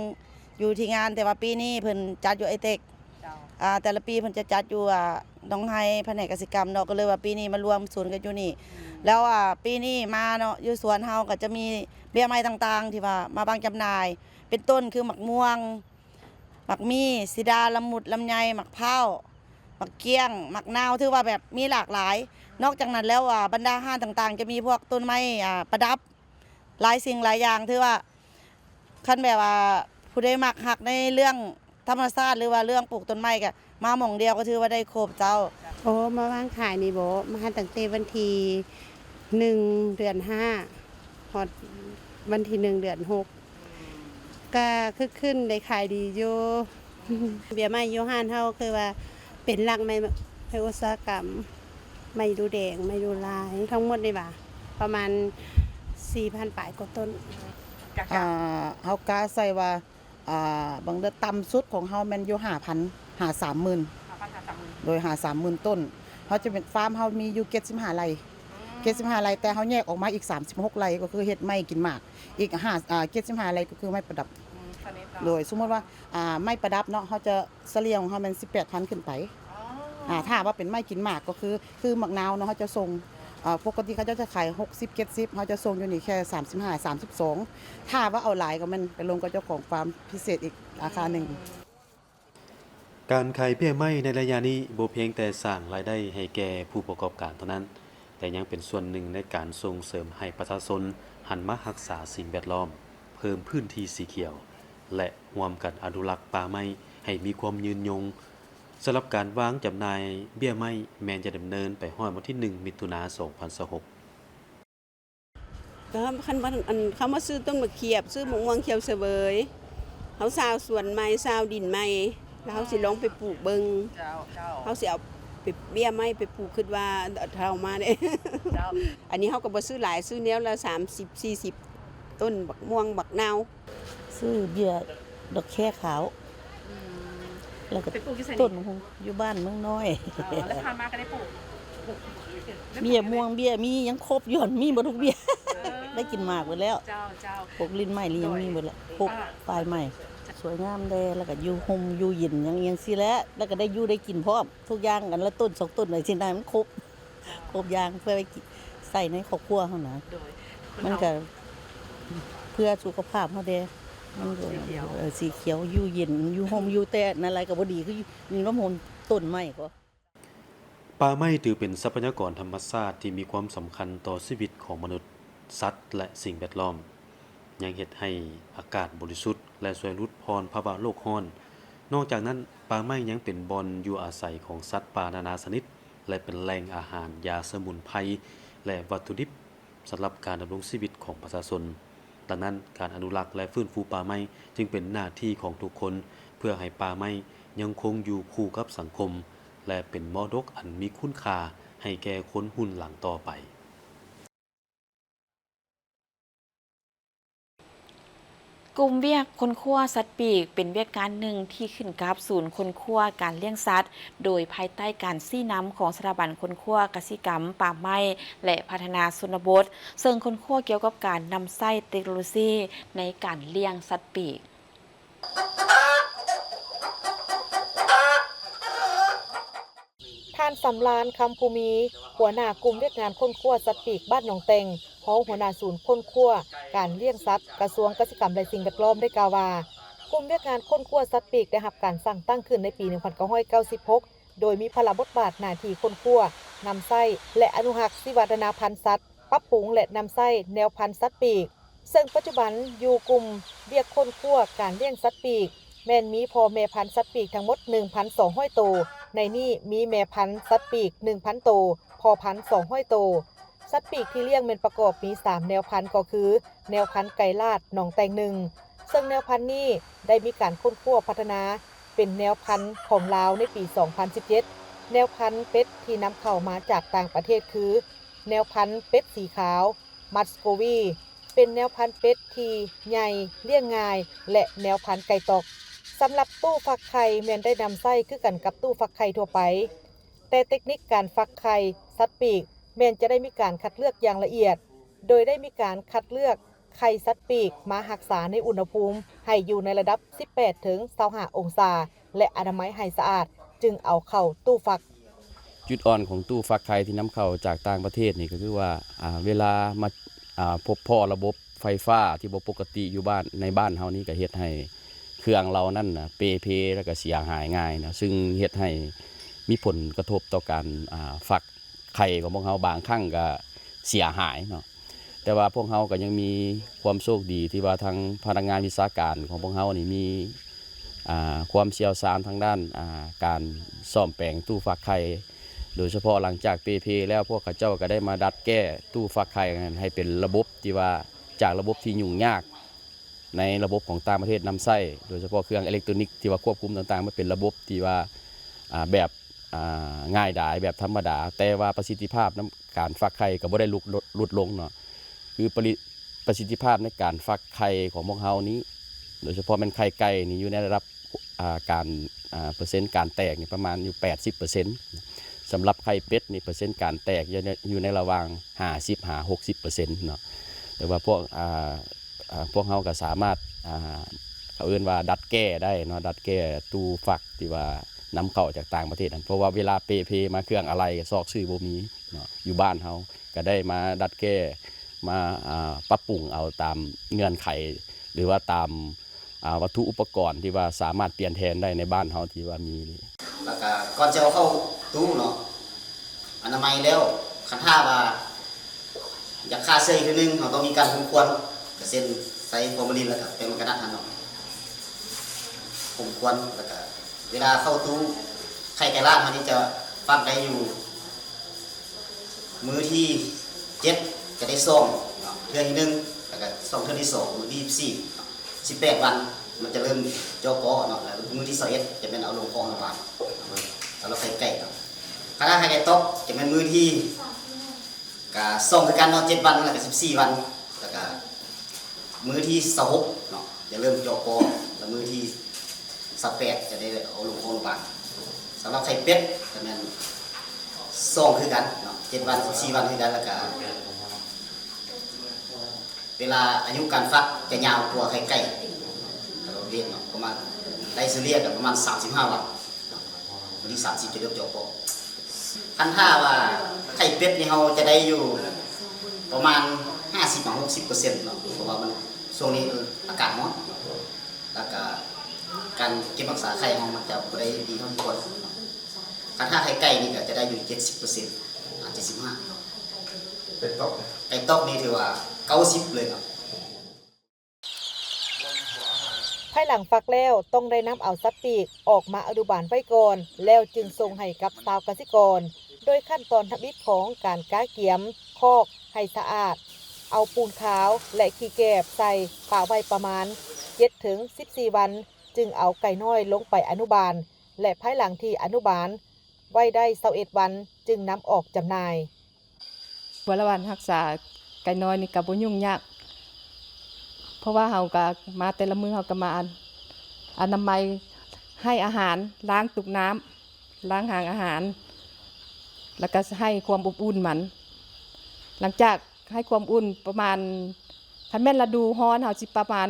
ຢູ່ທີ່ງານ, ແຕ່ວ່າປີນີ້ເພິ່ນຈັດຢູ່ໄອເຕັກ. ເຈົ້າ. ອ່າ ແຕ່ລະປີເພິ່ນຈະຈັດຢູ່ ອ່າ ໜອງໄຮ ພະແນກກະສິກຳເນາະ, ກໍເລີຍວ່າປີນີ້ມາລວມສູນກັນຢູ່ນີ້. ອືມ. ແລ້ວ ອ່າ ປີນີ້ມາເນາະ ຢູ່ສວນເຮົາກໍຈະມີເບ້ຍໄມ້ຕ່າງໆ ທີ່ວ່າມາວາງຈຳໜ່າຍ ເປັນຕົ້ນຄືໝາກມ່ວງ, ໝາກມີ, ສີດາ, ລະມຸດ, ລຳໄຍ, ໝາກພ້າວ, ໝາກກ້ຽງ, ໝາກນາວ, ຖືວ່າແບບມີຫຼາກຫຼາຍ. ນອກຈາກນັ້ນແລ້ວ ອ່າ ບັນດາຮ້ານຕ່າງໆ ຈະມີພວກຕົ້ນໄມ້ ອ່າ ປະດັບ ຫຼາຍສິ່ງຫຼາຍຢ່າງ, ຖືວ່າຄັນແບບວ່າຜູ້ໃດມັກຮັກໃນເລື່ອງທຳມະຊາດ ຫຼືວ່າເລື່ອງປູກຕົ້ນໄມ້ ກະມາໝ່ອງດຽວກໍຖືວ່າໄດ້ຄົບເຈົ້າ. ໂອ້ ມາວາງຂາຍນີ້ບໍ? ມາຕັ້ງແຕ່ວັນທີໜຶ່ງ ເດືອນຫ້າ ຮອດວັນທີໜຶ່ງ ເດືອນຫົກ ກະຄຶກຄື້ນ ໄດ້ຂາຍດີຢູ່. ເບ້ຍໄມ້ຢູ່ຮ້ານເຮົາຄືວ່າເປັນຫຼັກໄມ້ ໄມ້ອຸດສາຫະກຳ, ໄມ້ດູແດງ, ໄມ້ດູລາຍ, ທັງໝົດນີ້ຫວາ ປະມານສີ່ພັນປາຍກວ່າຕົ້ນ. ກະ ອ່າ ເຮົາກະໃສ່ວ່າ ອ່າ ບາງເດືອນຕ່ຳສຸດຂອງເຮົາແມ່ນຢູ່ຫ້າພັນຫາສາມໝື່ນ ຫ້າພັນຫາສາມໝື່ນ ໂດຍ ຫາສາມໝື່ນຕົ້ນ. ເຮົາຈະເປັນ ຟາມເຮົາມີຢູ່ເຈັດສິບຫ້າໄຮ່ ອືມ ເຈັດສິບຫ້າໄຮ່ ແຕ່ເຮົາແຍກອອກມາອີກສາມສິບຫົກໄຮ່ ກໍຄືເຮັດໄມ້ກິນໝາກ ອີກຫ້າ ອ່າ ເຈັດສິບຫ້າໄຮ່ ກໍຄືໄມ້ປະດັບ. ອືມ ຊະນິດເນາະ. ໂດຍ ສົມມຸດວ່າ ອ່າ ໄມ້ປະດັບເນາະ ເຮົາຈະ ສະເລ່ຍຂອງເຮົາແມ່ນສິບແປດພັນຂຶ້ນໄປ. ອໍ ອ່າ ຖ້າວ່າເປັນໄມ້ກິນໝາກກໍຄື ຄືໝາກນາວເນາະ ເຮົາຈະສົ່ງ ເອີ ປົກກະຕິເຂົາເຈົ້າຈະຂາຍຫົກສິບເຈັດສິບ ເຮົາຈະສົ່ງຢູ່ນີ້ແຄ່ສາມສິບຫ້າ ສາມສິບສອງ. ຖ້າວ່າເອົາຫຼາຍກໍແມ່ນໄປລົງກັບເຈົ້າຂອງຟາມພິເສດອີກລາຄາໜຶ່ງ. ການຂາຍເບ້ຍໄມ້ໃນໄລຍະນີ້ບໍ່ພຽງແຕ່ສ້າງລາຍໄດ້ໃຫ້ແກ່ຜູ້ປະກອບການເທົ່ານັ້ນ, ແຕ່ຍັງເປັນສ່ວນໜຶ່ງໃນການສົ່ງເສີມໃຫ້ປະຊາຊົນຫັນມາຮັກສາສິ່ງແວດລ້ອມ, ເພີ່ມພື້ນທີ່ສີຂຽວ ແລະ ຮ່ວມກັນອະນຸລັກປ່າໄມ້ໃຫ້ມີຄວາມຍືນຍົງ. ສຳລັບການວາງຈຳໜ່າຍເບ້ຍໄມ້ແມ່ນຈະດຳເນີນໄປຮອດວັນທີໜຶ່ງ ມິຖຸນາ ສອງພັນຊາວຫົກ. ກໍຄັນວ່າ ອັນ ເຂົາມາຊື້ຕົ້ນໝາກຂຽບ ຊື້ໝາກມ່ວງຂຽວສະເຫວີຍ ເຮົາຊາວສວນໃໝ່ ຊາວດິນໃໝ່ ແລ້ວເຮົາຊິລອງໄປປູກເບິ່ງ. ເຈົ້າ ເຈົ້າ ເຮົາຊິເອົາໄປ ເບ້ຍໄມ້ໄປປູກ ຄິດວ່າເຖົ້າມາເດ້. ເຈົ້າ ອັນນີ້ເຮົາກໍບໍ່ຊື້ຫຼາຍ ຊື້ແນວລະສາມສິບ ສີ່ສິບຕົ້ນ ໝາກມ່ວງ ໝາກນາວ. ຊື້ເບ້ຍດອກແຄຂາວ ອືມ ແລ້ວກໍ ໄປປູກຢູ່ໃສນີ້? ຕົ້ນ ຢູ່ບ້ານເມືອງນ້ອຍ. ອໍ ແລ້ວຜ່ານມາກໍໄດ້ປູກ ເບ້ຍມ່ວງ ເບ້ຍມີ ຍັງຄົບຢູ່ຫັ້ນ ມີໝົດທຸກເບ້ຍ. ເອີ ໄດ້ກິນໝາກໝົດແລ້ວ. ເຈົ້າ ເຈົ້າ ພວກລິ້ນໄມ້ ລິຫຍັງມີໝົດແລ້ວ ພວກ ອ່າ ປາຍໄມ້ ສວຍງາມແດ່ ແລ້ວກໍຢູ່ຮົ່ມຢູ່ເຢັນຫຍັງ ຫຍັງຊີ້ແຫຼະ ແລ້ວກໍໄດ້ຢູ່ໄດ້ກິນພ້ອມ ທຸກຢ່າງ ອັນລະຕົ້ນສອງຕົ້ນໄວ້ຊີ້ນະ ມັນຄົບ ຄົບຢ່າງ ເພື່ອໄວ້ໃຊ້ໃນຄອບຄົວເຮົານະ. ໂດຍ ມັນກໍເພື່ອສຸຂະພາບເຮົາແດ່ ມັນກໍ ເອີ ສີຂຽວ ຢູ່ເຢັນ ຢູ່ຮົ່ມຢູ່ແຕ່ນັ້ນແຫຼະ ກໍບໍ່ດີຄືຢູ່ໃນຮົ່ມຮົ່ມຕົ້ນໄມ້ກໍ. ປ່າໄມ້ຖືເປັນຊັບພະຍາກອນທຳມະຊາດທີ່ມີຄວາມສຳຄັນຕໍ່ຊີວິດຂອງມະນຸດ, ສັດ ແລະ ສິ່ງແວດລ້ອມ, ຍັງເຮັດໃຫ້ອາກາດບໍລິສຸດ ແລະ ຊ່ວຍຫຼຸດຜ່ອນພາວະໂລກຮ້ອນ. ນອກຈາກນັ້ນ, ປ່າໄມ້ຍັງເປັນບ່ອນຢູ່ອາໄສຂອງສັດປ່ານານາຊະນິດ ແລະ ເປັນແຫຼ່ງອາຫານ, ຢາສະໝຸນໄພ ແລະ ວັດຖຸດິບ ສຳລັບການດຳລົງຊີວິດຂອງປະຊາຊົນ. ດັ່ງນັ້ນ, ການອະນຸລັກ ແລະ ຟື້ນຟູປ່າໄມ້ຈຶ່ງເປັນໜ້າທີ່ຂອງທຸກຄົນ ເພື່ອໃຫ້ປ່າໄມ້ຍັງຄົງຢູ່ຄູ່ກັບສັງຄົມ ແລະ ເປັນມໍລະດົກອັນມີຄຸນຄ່າໃຫ້ແກ່ຄົນຮຸ່ນຫຼັງຕໍ່ໄປ. ກຸ່ມວຽກຄົ້ນຄວ້າສັດປີກເປັນວຽກງານໜຶ່ງທີ່ຂຶ້ນກັບສູນຄົ້ນຄວ້າການລ້ຽງສັດ ໂດຍພາຍໃຕ້ການຊີ້ນຳຂອງສະຖາບັນຄົ້ນຄວ້າກະສິກຳ, ປ່າໄມ້ ແລະ ພັດທະນາຊົນນະບົດ, ເຊິ່ງຄົ້ນຄວ້າກ່ຽວກັບການນຳໃຊ້ເຕັກໂນໂລຊີໃນການລ້ຽງສັດປີກ. ທ່ານ ສຳລານ ຄຳພູມີ ຫົວໜ້າກຸ່ມວຽກງານຄົ້ນຄວ້າສັດປີກບ້ານໜອງແຕ່ງ, ຮອງຫົວໜ້າສູນຄົ້ນຄວ້າການລ້ຽງສັດ ກະຊວງກະສິກຳ ແລະ ສິ່ງແວດລ້ອມ ໄດ້ກ່າວວ່າ ກຸ່ມວຽກງານຄົ້ນຄວ້າສັດປີກໄດ້ຮັບການສ້າງຕັ້ງຂຶ້ນໃນປີໜຶ່ງພັນເກົ້າຮ້ອຍເກົ້າສິບຫົກ ໂດຍມີພາລະບົດບາດໜ້າທີ່ຄົ້ນຄວ້າ, ນຳໃຊ້ ແລະ ອະນຸຮັກຊີວະວັດທະນະພັນສັດ, ປັບປຸງ ແລະ ນຳໃຊ້ແນວພັນສັດປີກ. ເຊິ່ງປັດຈຸບັນຢູ່ກຸ່ມວຽກຄົ້ນຄວ້າການລ້ຽງສັດປີກ ແມ່ນມີພໍ່ແມ່ພັນສັດປີກທັງໝົດໜຶ່ງພັນສອງຮ້ອຍໂຕ, ໃນນີ້ມີແມ່ພັນສັດປີກໜຶ່ງພັນໂຕ, ພໍ່ພັນສອງຮ້ອຍໂຕ. ສັດປີກທີ່ລ້ຽງແມ່ນປະກອບມີສາມແນວພັນ ກໍຄື ແນວພັນໄກ່ລາດໜອງແຕ່ງໜຶ່ງ ເຊິ່ງແນວພັນນີ້ໄດ້ມີການຄົ້ນຄວ້າພັດທະນາເປັນແນວພັນຂອງລາວໃນປີສອງພັນສິບເຈັດ. ແນວພັນເປັດທີ່ນຳເຂົ້າມາຈາກຕ່າງປະເທດຄື ແນວພັນເປັດສີຂາວ ມັດສະໂກວີ ເປັນແນວພັນເປັດທີ່ໃຫຍ່, ລ້ຽງງ່າຍ ແລະ ແນວພັນໄກ່ຕອກ. ສຳລັບຕູ້ຟັກໄຂ່ແມ່ນໄດ້ນຳໃຊ້ຄືກັນກັບຕູ້ຟັກໄຂ່ທົ່ວໄປ, ແຕ່ເຕັກນິກການຟັກໄຂ່ສັດປີກແມ່ນຈະໄດ້ມີການຄັດເລືອກຢ່າງລະອຽດ, ໂດຍໄດ້ມີການຄັດເລືອກໄຂ່ສັດປີກມາຮັກສາໃນອຸນຫະພູມໃຫ້ຢູ່ໃນລະດັບສິບແປດເຖິງຊາວຫ້າອົງສາ ແລະ ອະນາໄມໃຫ້ສະອາດ ຈຶ່ງເອົາເຂົ້າຕູ້ຟັກ. ຈຸດອ່ອນຂອງຕູ້ຟັກໄຂ່ທີ່ນຳເຂົ້າຈາກຕ່າງປະເທດນີ້ກໍຄືວ່າ ອ່າ ເວລາມາ ອ່າ ພົບພໍ້ລະບົບໄຟຟ້າທີ່ບໍ່ປົກກະຕິຢູ່ບ້ານ ໃນບ້ານເຮົານີ້ ກໍເຮັດໃຫ້ເຄື່ອງເຫຼົ່ານັ້ນນະເປ່ເພ ແລ້ວກໍເສຍຫາຍງ່າຍນະ ຊຶ່ງເຮັດໃຫ້ມີຜົນກະທົບຕໍ່ການ ອ່າ ຟັກໄຂ່ຂອງພວກເຮົາ ບາງຄັ້ງກໍເສຍຫາຍເນາະ. ແຕ່ວ່າພວກເຮົາກໍຍັງມີຄວາມໂຊກດີທີ່ວ່າທາງພະນັກງານວິຊາການຂອງພວກເຮົານີ້ມີ ອ່າ ຄວາມຊ່ຽວຊານທາງດ້ານ ອ່າ ການສ້ອມແປງຕູ້ຟັກໄຂ່ ໂດຍສະເພາະຫຼັງຈາກເປ່ເພແລ້ວ ພວກເຂົາເຈົ້າກໍໄດ້ມາດັດແກ້ຕູ້ຟັກໄຂ່ນັ້ນໃຫ້ເປັນລະບົບທີ່ວ່າ ຈາກລະບົບທີ່ຫຍຸ້ງຍາກໃນລະບົບຂອງຕ່າງປະເທດນຳໃຊ້ ໂດຍສະເພາະເຄື່ອງເອເລັກໂຕຣນິກທີ່ວ່າຄວບຄຸມຕ່າງໆ ມາເປັນລະບົບທີ່ວ່າ ອ່າ ແບບ ອ່າ ງ່າຍດາຍ ແບບທຳມະດາ ແຕ່ວ່າປະສິດທິພາບນຳການຟັກໄຂ່ກໍບໍ່ໄດ້ຫຼຸດ ຫຼຸດລົງເນາະ ຄືປະລິ ປະສິດທິພາບໃນການຟັກໄຂ່ຂອງພວກເຮົານີ້ ໂດຍສະເພາະແມ່ນໄຂ່ໄກ່ນີ້ຢູ່ໃນລະດັບ ອ່າ ການ ອ່າ ເປີເຊັນການແຕກນີ້ປະມານຢູ່ແປດສິບເປີເຊັນ ສຳລັບໄຂ່ເປັດນີ້ເປີເຊັນການແຕກຢູ່ໃນ ຢູ່ໃນລະຫວ່າງຫ້າສິບຫາຫົກສິບເປີເຊັນເນາະ ແຕ່ວ່າພວກ ອ່າ ອ່າ ພວກເຮົາກໍສາມາດ ອ່າ ເຂົາເອີ້ນວ່າດັດແກ້ໄດ້ເນາະ ດັດແກ້ຕູ້ຟັກທີ່ວ່ານຳເຂົ້າຈາກຕ່າງປະເທດນັ້ນ ເພາະວ່າເວລາເປ່ເພມາເຄື່ອງອາໄຫຼ່ກໍຊອກຊື້ບໍ່ມີເນາະ ຢູ່ບ້ານເຮົາ ກໍໄດ້ມາດັດແກ້ ມາ ອ່າ ປັບປຸງເອົາຕາມເງື່ອນໄຂ ຫຼືວ່າຕາມ ອ່າ ວັດຖຸອຸປະກອນທີ່ວ່າສາມາດປ່ຽນແທນໄດ້ໃນບ້ານເຮົາທີ່ວ່າມີນີ້. ແລ້ວກໍກ່ອນຈະເອົາເຂົ້າຕູ້ເນາະ ອະນາໄມແລ້ວ ຄັນຖ້າວ່າຢາກຂ້າເຊື້ອອີກເທື່ອໜຶ່ງ ເຮົາຕ້ອງມີການຮົມຄວັນ ກໍເຊັ່ນໃສ່ຟໍມາລິນ ແລ້ວກໍແປ້ງມັນກະນັດຫັ້ນເນາະ ຮົມຄວັນ ແລ້ວກໍເວລາເຂົ້າຕູ້ ໄຂ່ໄກ່ລາດເຮົານີ້ຈະຟັກໄດ້ຢູ່ ມື້ທີເຈັດຈະໄດ້ຊ່ອງເນາະ ເທື່ອທີໜຶ່ງ ແລ້ວກໍຊ່ອງເທື່ອທີສອງ ມື້ທີສິບສີ່ເນາະ ສິບແປດວັນ ມັນຈະເລີ່ມເຈາະເປາະເນາະ ແລ້ວມື້ທີຊາວເອັດຈະແມ່ນເອົາລົງຄອກອະນຸບານ ສຳລັບໄຂ່ໄກ່ເນາະ. ຄັນຖ້າໄຂ່ໄກ່ຕອກຈະແມ່ນມື້ທີ ກະຊ່ອງຄືກັນເນາະ ເຈັດວັນ ແລ້ວກໍສິບສີ່ວັນ ແລ້ວກະມື້ທີຊາວຫົກເນາະ ຈະເລີ່ມເຈາະເປາະ ແລ້ວມື້ທີຊາວແປດຈະໄດ້ເອົາລົງຄອກອະນຸບານ. ສຳລັບໄຂ່ເປັດກໍແມ່ນຊ່ອງຄືກັນເນາະ ເຈັດວັນ ສິບສີ່ວັນຄືກັນ ແລ້ວກະເວລາອາຍຸການຟັກຈະຍາວກວ່າໄຂ່ໄກ່ແຕ່ລະປະເພດເນາະ ປະມານໄລ່ສະເລ່ຍກໍປະມານສາມສິບຫ້າວັນເນາະ ວັນທີສາມສິບຈະເລີ່ມເຈາະເປາະ. ຄັນຖ້າວ່າໄຂ່ເປັດນີ້ເຮົາຈະໄດ້ຢູ່ປະມານຫ້າສິບຫາຫົກສິບເປີເຊັນເນາະ ເພາະວ່າມັນ ຊ່ວງນີ້ອາກາດຮ້ອນ ແລ້ວກະການເກັບຮັກສາໄຂ່ເຮົາມັນຈະບໍ່ໄດ້ດີເທົ່າທີ່ຄວນເນາະ. ຄັນຖ້າໄຂ່ໄກ່ນີ້ກໍຈະໄດ້ຢູ່ເຈັດສິບເປີເຊັນ ຫາເຈັດສິບຫ້າເນາະ ໄກ່ຕອກນີ້ຖືວ່າເກົ້າສິບເລີຍເນາະ. ພາຍຫຼັງຟັກແລ້ວ ຕ້ອງໄດ້ນຳເອົາສັດປີກອອກມາອະນຸບານໄວ້ກ່ອນ ແລ້ວຈຶ່ງສົ່ງໃຫ້ກັບຊາວກະສິກອນ. ໂດຍຂັ້ນຕອນທຳອິດຂອງການກະກຽມຄອກໃຫ້ສະອາດ, ເອົາປູນຂາວ ແລະ ຂີ້ແກບໃສ່ປະໄວ້ປະມານເຈັດເຖິງສິບສີ່ວັນ ຈຶ່ງເອົາໄກ່ນ້ອຍລົງໄປອະນຸບານ ແລະ ພາຍຫຼັງທີ່ອະນຸບານໄວ້ໄດ້ຊາວເອັດວັນ ຈຶ່ງນຳອອກຈຳໜ່າຍ. ບໍລິຫານຮັກສາໄກ່ນ້ອຍນີ້ກໍບໍ່ຫຍຸ້ງຍາກ ເພາະວ່າເຮົາກໍມາແຕ່ລະມື້ ເຮົາກໍມາອະນາໄມ ໃຫ້ອາຫານ ລ້າງຕຸກນ້ຳ ລ້າງຮາງອາຫານ ແລ້ວກໍໃຫ້ຄວາມອົບອຸ່ນມັນ. ຫຼັງຈາກໃຫ້ຄວາມອຸ່ນປະມານ ຄັນແມ່ນລະດູຮ້ອນ ເຮົາຊິປະມານ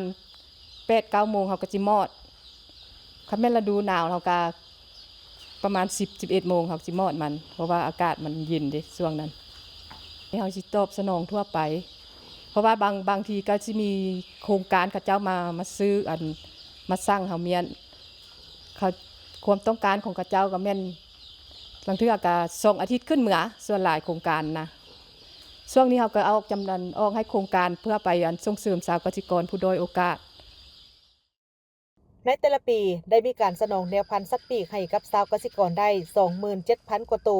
ແປດເກົ້າໂມງ ເຮົາກໍຊິມອດ. ຄັນແມ່ນລະດູໜາວ ເຮົາກໍ ປະມານສິບ ສິບເອັດໂມງເຮົາຊິມອດມັນ ເພາະວ່າອາກາດມັນເຢັນເດ້ຊ່ວງນັ້ນ. ເຮົາຊິຕອບສະໜອງທົ່ວໄປ ເພາະວ່າບາງ ບາງທີກໍຊິມີໂຄງການເຂົາເຈົ້າມາ ມາຊື້ອັນ ມາສັ່ງເຮົາມ້ຽນ ເຂົາ ຄວາມຕ້ອງການຂອງເຂົາເຈົ້າກໍແມ່ນ ລາງເທື່ອກໍສອງອາທິດຂຶ້ນເມືອ ສ່ວນຫຼາຍໂຄງການນະ. ຊ່ວງນີ້ເຮົາກໍອອກຈຳນຳ ອອກໃຫ້ໂຄງການເພື່ອໄປອັນສົ່ງເສີມຊາວກະສິກອນຜູ້ດ້ອຍໂອກາດ. ໃນແຕ່ລະປີໄດ້ມີການສະໜອງແນວພັນສັດປີກໃຫ້ກັບຊາວກະສິກອນໄດ້ສອງໝື່ນເຈັດພັນກວ່າໂຕ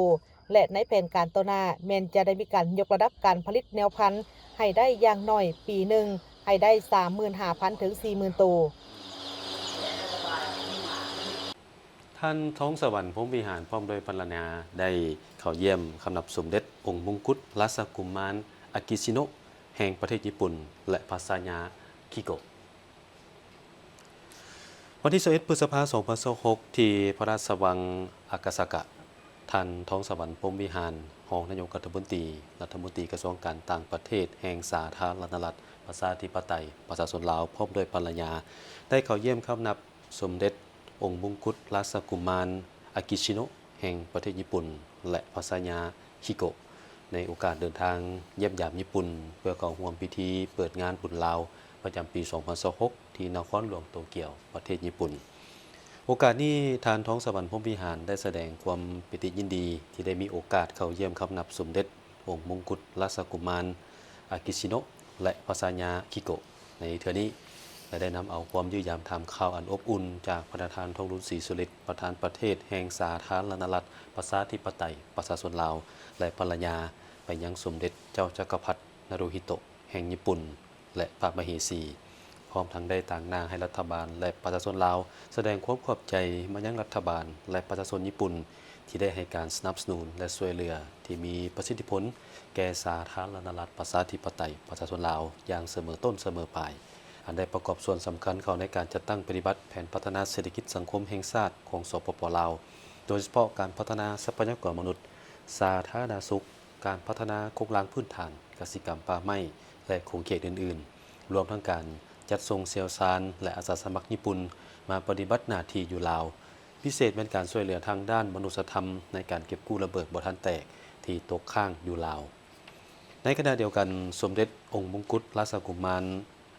ແລະ ໃນແຜນການຕໍ່ໜ້າແມ່ນຈະໄດ້ມີການຍົກລະດັບການຜະລິດແນວພັນໃຫ້ໄດ້ຢ່າງໜ້ອຍປີໜຶ່ງໃຫ້ໄດ້ສາມໝື່ນຫ້າພັນເຖິງສີ່ໝື່ນໂຕ. ທ່ານ ທອງສະຫວັນ ພົມວິຫານ ພ້ອມດ້ວຍພັນລະຍາ ໄດ້ເຂົ້າຢ້ຽມຄຳນັບສົມເດັດອົງມົງກຸດລາຊະກຸມານ ອາກິຊິໂນະ ແຫ່ງປະເທດຍີ່ປຸ່ນ ແລະ ພະຊາຍາ ຄິໂກະ. ວັນທີຊາວເອັດ ພຶດສະພາ ສອງພັນຊາວຫົກ ທີ່ພະລາຊະວັງອາກາສາກະ, ທ່ານ ທອງສະຫວັນ ພົມວິຫານ ຮອງນາຍົກລັດຖະມົນຕີ, ລັດຖະມົນຕີກະຊວງການຕ່າງປະເທດແຫ່ງສາທາລະນະລັດ ປະຊາທິປະໄຕ ປະຊາຊົນລາວ ພ້ອມດ້ວຍພັນລະຍາ ໄດ້ເຂົ້າຢ້ຽມຄຳນັບສົມເດັດອົງມົງກຸດລາຊະກຸມານ ອາກິຊິໂນະ ແຫ່ງປະເທດຍີ່ປຸ່ນ ແລະ ພະຊາຍາ ຄິໂກະ ໃນໂອກາດເດີນທາງຢ້ຽມຢາມຍີ່ປຸ່ນ ເພື່ອເຂົ້າຮ່ວມພິທີເປີດງານບຸນລາວ ປະຈຳປີສອງພັນຊາວຫົກ ທີ່ນະຄອນຫຼວງໂຕກຽວ ປະເທດຍີ່ປຸ່ນ. ໂອກາດນີ້ ທ່ານ ທອງສະຫວັນ ພົມວິຫານ ໄດ້ສະແດງຄວາມປີຕິຍິນດີທີ່ໄດ້ມີໂອກາດເຂົ້າຢ້ຽມຄຳນັບສົມເດັດອົງມົງກຸດລາຊະກຸມານ ອາກິຊິໂນະ ແລະ ພະຊາຍາ ຄິໂກະ ໃນເທື່ອນີ້ ແລະ ໄດ້ນຳເອົາຄວາມຢ້ຽມຢາມຖາມຂ່າວອັນອົບອຸ່ນຈາກພະນະທ່ານ ທອງລຸນ ສີສຸລິດ ປະທານປະເທດແຫ່ງສາທາລະນະລັດ ປະຊາທິປະໄຕ ປະຊາຊົນລາວ ແລະ ພັນລະຍາ ໄປຍັງສົມເດັດເຈົ້າຈັກກະພັດ ນາຣູຮິໂຕະ ແຫ່ງຍີ່ປຸ່ນ ແລະ ພະມະເຫສີ, ພ້ອມທັງໄດ້ຕາງໜ້າໃຫ້ລັດຖະບານ ແລະ ປະຊາຊົນລາວ ສະແດງຄວາມຂອບໃຈມາຍັງລັດຖະບານ ແລະ ປະຊາຊົນຍີ່ປຸ່ນ ທີ່ໄດ້ໃຫ້ການສະໜັບສະໜູນ ແລະ ຊ່ວຍເຫຼືອທີ່ມີປະສິດທິຜົນແກ່ສາທາລະນະລັດ ປະຊາທິປະໄຕ ປະຊາຊົນລາວ ຢ່າງສະເໝີຕົ້ນສະເໝີປາຍ, ອັນໄດ້ປະກອບສ່ວນສຳຄັນເຂົ້າໃນການຈັດຕັ້ງປະຕິບັດແຜນພັດທະນາເສດຖະກິດສັງຄົມແຫ່ງຊາດຂອງ ສປປ ລາວ, ໂດຍສະເພາະການພັດທະນາຊັບພະຍາກອນມະນຸດ, ສາທາລະນະສຸກ, ການພັດທະນາໂຄງລ່າງພື້ນຖານ, ກະສິກຳ, ປ່າໄມ້ ແລະ ຂົງເຂດອື່ນໆ, ລວມທັງການຈັດສົ່ງຊ່ຽວຊານ ແລະ ອາສາສະໝັກຍີ່ປຸ່ນມາປະຕິບັດໜ້າທີ່ຢູ່ລາວ, ພິເສດແມ່ນການຊ່ວຍເຫຼືອທາງດ້ານມະນຸດສະທຳໃນການເກັບກູ້ລະເບີດບໍ່ທັນແຕກທີ່ຕົກຄ້າງຢູ່ລາວ. ໃນຂະນະດຽວກັນ, ສົມເດັດອົງມົງກຸດລາຊະກຸມານ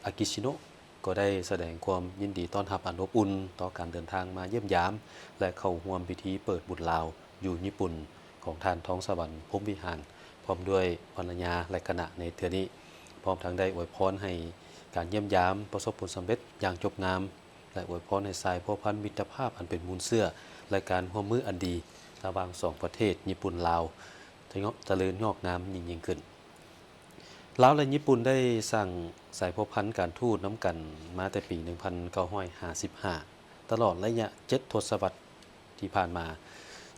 ອາກິຊິໂນະ ກໍໄດ້ສະແດງຄວາມຍິນດີຕ້ອນຮັບອັນອົບອຸ່ນຕໍ່ການເດີນທາງມາຢ້ຽມຢາມ ແລະ ເຂົ້າຮ່ວມພິທີເປີດບຸນລາວຢູ່ຍີ່ປຸ່ນຂອງທ່ານ ທອງສະຫວັນ ພົມວິຫານ ພ້ອມດ້ວຍພັນລະຍາ ແລະ ຄະນະໃນເທື່ອນີ້, ພ້ອມທັງໄດ້ອວຍພອນໃຫ້ການຢ້ຽມຢາມປະສົບຜົນສຳເລັດຢ່າງຈົບງາມ ແລະ ອວຍພອນໃຫ້ສາຍພົວພັນມິດຕະພາບອັນເປັນມູນເຊື້ອ ແລະ ການຮ່ວມມືອັນດີລະຫວ່າງສອງປະເທດຍີ່ປຸ່ນ-ລາວ ຈະເລີນງອກງາມຍິ່ງໆຂຶ້ນ. ລາວ ແລະ ຍີ່ປຸ່ນ ໄດ້ສ້າງສາຍພົວພັນການທູດນຳກັນມາແຕ່ປີໜຶ່ງພັນເກົ້າຮ້ອຍຫ້າສິບຫ້າ ຕະຫຼອດໄລຍະເຈັດທົດສະວັດທີ່ຜ່ານມາ.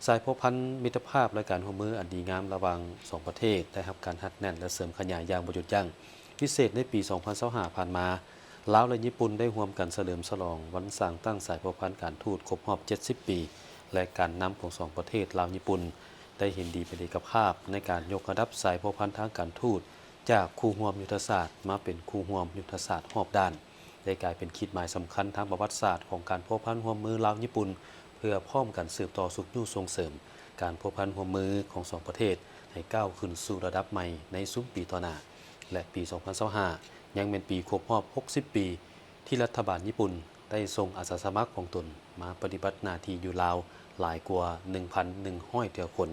ສາຍພົວພັນມິດຕະພາບ ແລະ ການຮ່ວມມືອັນດີງາມລະຫວ່າງສອງປະເທດ ໄດ້ຮັບການຮັດແໜ້ນ ແລະ ເສີມຂະຫຍາຍຢ່າງບໍ່ຢຸດຢັ້ງ. ພິເສດໃນປີສອງພັນຊາວຫ້າຜ່ານມາ, ລາວ ແລະ ຍີ່ປຸ່ນ ໄດ້ຮ່ວມກັນສະເຫຼີມສະຫຼອງວັນສ້າງຕັ້ງສາຍພົວພັນການທູດຄົບຮອບເຈັດສິບປີ ແລະ ການນຳຂອງສອງປະເທດ ລາວ-ຍີ່ປຸ່ນ ໄດ້ເຫັນດີເປັນເອກະພາບໃນການຍົກລະດັບສາຍພົວພັນທາງການທູດ ຈາກຄູ່ຮ່ວມຍຸດທະສາດມາເປັນຄູ່ຮ່ວມຍຸດທະສາດຮອບດ້ານ, ໄດ້ກາຍເປັນຂີດໝາຍສຳຄັນທາງປະຫວັດສາດຂອງການພົວພັນຮ່ວມມືລາວ-ຍີ່ປຸ່ນ ເພື່ອພ້ອມກັນສືບຕໍ່ຊຸກຍູ້ສົ່ງເສີມການພົວພັນຮ່ວມມືຂອງສອງປະເທດໃຫ້ກ້າວຂຶ້ນສູ່ລະດັບໃໝ່ໃນຊຸມປີຕໍ່ໜ້າ ແລະ ປີສອງພັນຊາວຫ້າ ຍັງແມ່ນປີຄົບຮອບຫົກສິບປີ ທີ່ລັດຖະບານຍີ່ປຸ່ນໄດ້ສົ່ງອາສາສະໝັກຂອງຕົນມາປະຕິບັດໜ້າທີ່ຢູ່ລາວຫຼາຍກວ່າໜຶ່ງພັນໜຶ່ງຮ້ອຍເທື່ອຄົນ,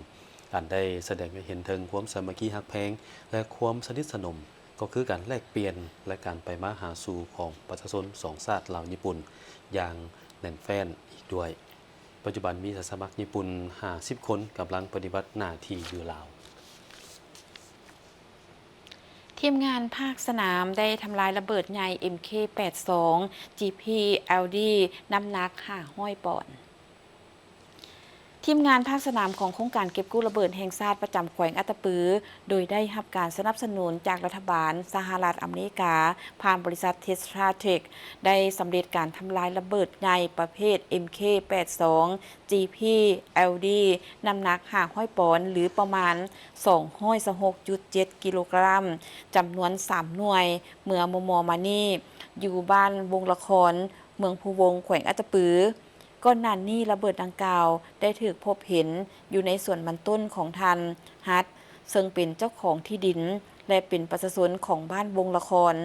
ອັນໄດ້ສະແດງໃຫ້ເຫັນເຖິງຄວາມສາມັກຄີຮັກແພງ ແລະ ຄວາມສະໜິດສະໜົມ ກໍຄືການແລກປ່ຽນ ແລະ ການໄປມາຫາສູ່ຂອງປະຊາຊົນສອງຊາດລາວ-ຍີ່ປຸ່ນຢ່າງແໜ້ນແຟ້ນອີກດ້ວຍ. ປັດຈຸບັນມີອາສາສະໝັກຍີ່ປຸ່ນຫ້າສິບຄົນກຳລັງປະຕິບັດໜ້າທີ່ຢູ່ລາວ. ທີມງານພາກສະໜາມໄດ້ທຳລາຍລະເບີດໃຫຍ່ ເອັມເຄ ແປດສອງ ຈີພີ ແອລດີ ນ້ຳໜັກຫ້າຮ້ອຍປອນ. ທີມງານພາກສະໜາມຂອງໂຄງການເກັບກູ້ລະເບີດແຫ່ງຊາດປະຈຳແຂວງອັດຕະປື ໂດຍໄດ້ຮັບການສະໜັບສະໜູນຈາກລັດຖະບານສະຫະລັດອາເມລິກາ ຜ່ານບໍລິສັດ Tetra Tech ໄດ້ສຳເລັດການທຳລາຍລະເບີດໃຫຍ່ປະເພດ ເອັມເຄ ແປດສອງ ຈີພີ ແອລດີ ນ້ຳໜັກຫ້າຮ້ອຍປອນ ຫຼື ປະມານສອງຮ້ອຍຊາວຫົກຈຸດເຈັດກິໂລກຣາມ ຈຳນວນສາມໜ່ວຍ ເມື່ອມໍ່ໆມານີ້ ຢູ່ບ້ານວົງລະຄອນ ເມືອງພູວົງ ແຂວງອັດຕະປື. ກ່ອນໜ້ານີ້ລະເບີດດັ່ງກ່າວໄດ້ຖືກພົບເຫັນຢູ່ໃນສວນມັນຕົ້ນຂອງທ່ານ ຮັດ ເຊິ່ງເປັນເຈົ້າຂອງທີ່ດິນ ແລະ ເປັນປະຊາຊົນຂອງບ້ານວົງລະຄອນ.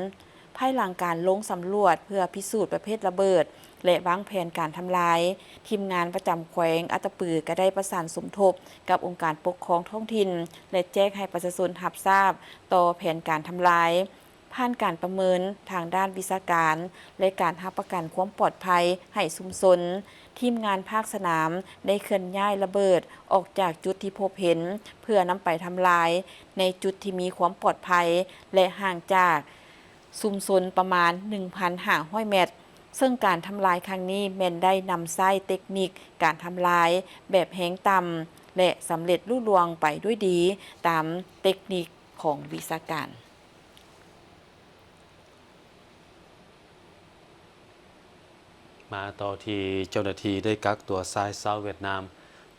ພາຍຫຼັງການລົງສຳຫຼວດເພື່ອພິສູດປະເພດລະເບີດ ແລະ ວາງແຜນການທຳລາຍ, ທີມງານປະຈຳແຂວງອັດຕະປືກໍໄດ້ປະສານສົມທົບກັບອົງການປົກຄອງທ້ອງຖິ່ນ ແລະ ແຈ້ງໃຫ້ປະຊາຊົນຮັບຊາບຕໍ່ແຜນການທຳລາຍ. ຜ່ານການປະເມີນທາງດ້ານວິຊາການ ແລະ ການຮັບປະກັນຄວາມປອດໄພໃຫ້ຊຸມຊົນ, ທີມງານພາກສະໜາມໄດ້ເຄື່ອນຍ້າຍລະເບີດອອກຈາກຈຸດທີ່ພົບເຫັນ ເພື່ອນຳໄປທຳລາຍໃນຈຸດທີ່ມີຄວາມປອດໄພ ແລະ ຫ່າງຈາກຊຸມຊົນປະມານໜຶ່ງພັນຫ້າຮ້ອຍແມັດ, ເຊິ່ງການທຳລາຍຄັ້ງນີ້ແມ່ນໄດ້ນຳໃຊ້ເຕັກນິກການທຳລາຍແບບແຮງຕ່ຳ ແລະ ສຳເລັດລຸລ່ວງໄປດ້ວຍດີຕາມເຕັກນິກຂອງວິຊາການ. ມາຕໍ່ທີ່ເຈົ້າໜ້າທີ່ໄດ້ກັກຕົວຊາຍຊາວຫວຽດນາມ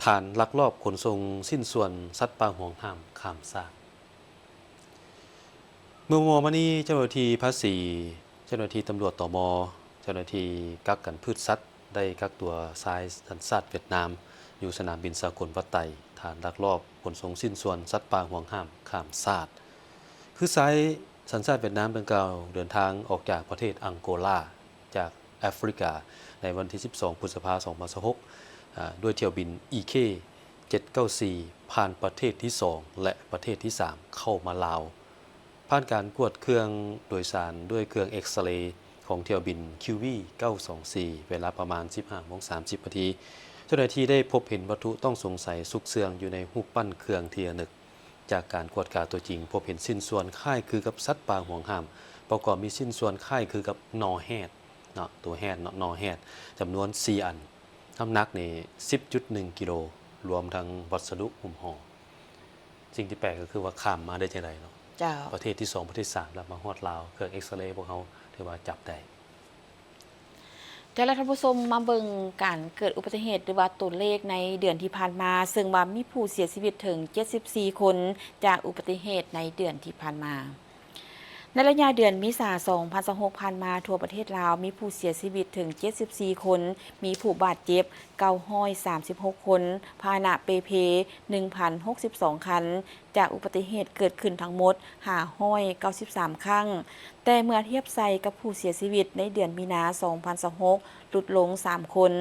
ຖານລັກລອບຂົນສົ່ງຊິ້ນສ່ວນສັດປ່າຫວງຫ້າມຂ້າມຊາດ. ເມື່ອບໍ່ມານີ້ ເຈົ້າໜ້າທີ່ພາສີ, ເຈົ້າໜ້າທີ່ຕຳຫຼວດ ຕມ, ເຈົ້າໜ້າທີ່ກັກກັນພືດສັດ ໄດ້ກັກຕົວຊາຍສັນຊາດຫວຽດນາມ ຢູ່ສະໜາມບິນສາກົນວັດໄຕ ຖານລັກລອບຂົນສົ່ງຊິ້ນສ່ວນສັດປ່າຫວງຫ້າມຂ້າມຊາດ. ຄືຊາຍສັນຊາດຫວຽດນາມດັ່ງກ່າວເດີນທາງອອກຈາກປະເທດອັງໂກລາ ຈາກແອຟຣິກາ ໃນວັນທີສິບສອງ ພຶດສະພາ ສອງພັນຊາວຫົກ ອາ ດ້ວຍຖ້ຽວບິນ ອີເຄ ເຈັດເກົ້າສີ່ ຜ່ານປະເທດທີສອງ ແລະ ປະເທດທີສາມ ເຂົ້າມາລາວ. ຜ່ານການກວດເຄື່ອງໂດຍສານດ້ວຍເຄື່ອງເອັກສະເລຂອງຖ້ຽວບິນ ຄິວວີ ເກົ້າສອງສີ່ ເວລາປະມານ ສິບຫ້າໂມງສາມສິບນາທີ, ເຈົ້າໜ້າທີ່ໄດ້ພົບເຫັນວັດຖຸຕ້ອງສົງໄສຊຸກເຊື່ອງຢູ່ໃນຮູບປັ້ນເຄື່ອງທີ່ລະນຶກ. ຈາກການກວດກາຕົວຈິງ ພົບເຫັນຊິ້ນສ່ວນຄ້າຍຄືກັບສັດປ່າຫວງຫ້າມ, ປະກອບມີຊິ້ນສ່ວນຄ້າຍຄືກັບໜໍ່ແຮດເນາະ, ໂຕແຮດເນາະ, ໜໍ່ແຮດ ຈຳນວນສີ່ອັນ, ນ້ຳໜັກນີ້ ສິບຈຸດໜຶ່ງກິໂລ, ລວມທັງວັດສະດຸຫຸ້ມຫໍ່. ສິ່ງທີ່ແປກກໍຄືວ່າຂ້າມມາໄດ້ຈັ່ງໃດເນາະ? ເຈົ້າ. ປະເທດທີສອງ ປະເທດທີສາມ ແລ້ວມາຮອດລາວ, ເຄື່ອງເອັກສະເລພວກເຮົາຖືວ່າຈັບໄດ້. ເຈົ້າ ແລະ ທ່ານຜູ້ຊົມ ມາເບິ່ງການເກີດອຸບັດຕິເຫດ ຫຼືວ່າຕົວເລກໃນເດືອນທີ່ຜ່ານມາ, ເຊິ່ງວ່າມີຜູ້ເສຍຊີວິດເຖິງເຈັດສິບສີ່ຄົນ ຈາກອຸບັດຕິເຫດໃນເດືອນທີ່ຜ່ານມາ. ໃນໄລຍະເດືອນເມສາ ສອງພັນຊາວຫົກ ຜ່ານມາ, ທົ່ວປະເທດລາວມີຜູ້ເສຍຊີວິດເຖິງເຈັດສິບສີ່ຄົນ, ມີຜູ້ບາດເຈັບເກົ້າຮ້ອຍສາມສິບຫົກຄົນ, ພາຫະນະເປ່ເພໜຶ່ງພັນຫົກສິບສອງຄັນ, ຈາກອຸບັດຕິເຫດເກີດຂຶ້ນທັງໝົດຫ້າຮ້ອຍເກົ້າສິບສາມຄັ້ງ, ແຕ່ເມື່ອທຽບໃສ່ກັບຜູ້ເສຍຊີວິດໃນເດືອນມີນາ ສອງພັນຊາວຫົກ ຫຼຸດລົງສາມຄົນ,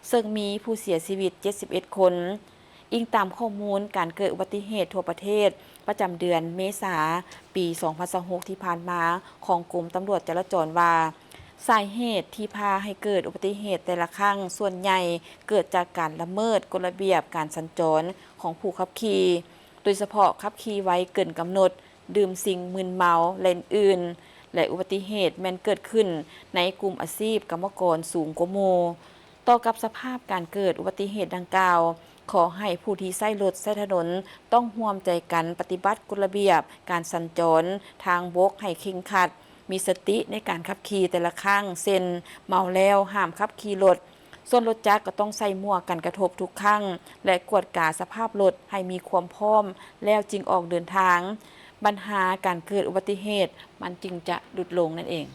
ເຊິ່ງມີຜູ້ເສຍຊີວິດເຈັດສິບເອັດຄົນ. ອີງຕາມຂໍ້ມູນການເກີດອຸບັດຕິເຫດທົ່ວປະເທດ ປະຈຳເດືອນເມສາ ປີສອງພັນຊາວຫົກ ທີ່ຜ່ານມາ ຂອງກົມຕຳຫຼວດຈະລາຈອນວ່າ, ສາເຫດທີ່ພາໃຫ້ເກີດອຸບັດຕິເຫດແຕ່ລະຄັ້ງ ສ່ວນໃຫຍ່ເກີດຈາກການລະເມີດກົດລະບຽບການສັນຈອນຂອງຜູ້ຂັບຂີ່, ໂດຍສະເພາະຂັບຂີ່ໄວເກີນກຳນົດ, ດື່ມສິ່ງມຶນເມົາ ແລະ ອື່ນໆ ແລະ ອຸບັດຕິເຫດແມ່ນເກີດຂຶ້ນໃນກຸ່ມອາຊີບກຳມະກອນສູງກວ່າໝູ່. ຕໍ່ກັບສະພາບການເກີດອຸບັດຕິເຫດດັ່ງກ່າວ, ຂໍໃຫ້ຜູ້ທີ່ໃຊ້ລົດໃຊ້ຖະໜົນຕ້ອງຮ່ວມໃຈກັນປະຕິບັດກົດລະບຽບການສັນຈອນທາງບົກໃຫ້ເຄັ່ງຄັດ, ມີສະຕິໃນການຂັບຂີ່ແຕ່ລະຄັ້ງ, ເຊັ່ນ ເມົາແລ້ວຫ້າມຂັບຂີ່ລົດ, ສ່ວນລົດຈັກກໍຕ້ອງໃສ່ໝວກກັນກະທົບທຸກຄັ້ງ ແລະ ກວດກາສະພາບລົດໃຫ້ມີຄວາມພ້ອມແລ້ວຈຶ່ງອອກເດີນທາງ, ບັນຫາການເກີດອຸບັດຕິເຫດມັນຈຶ່ງຈະຫຼຸດລົງນັ້ນເອງ.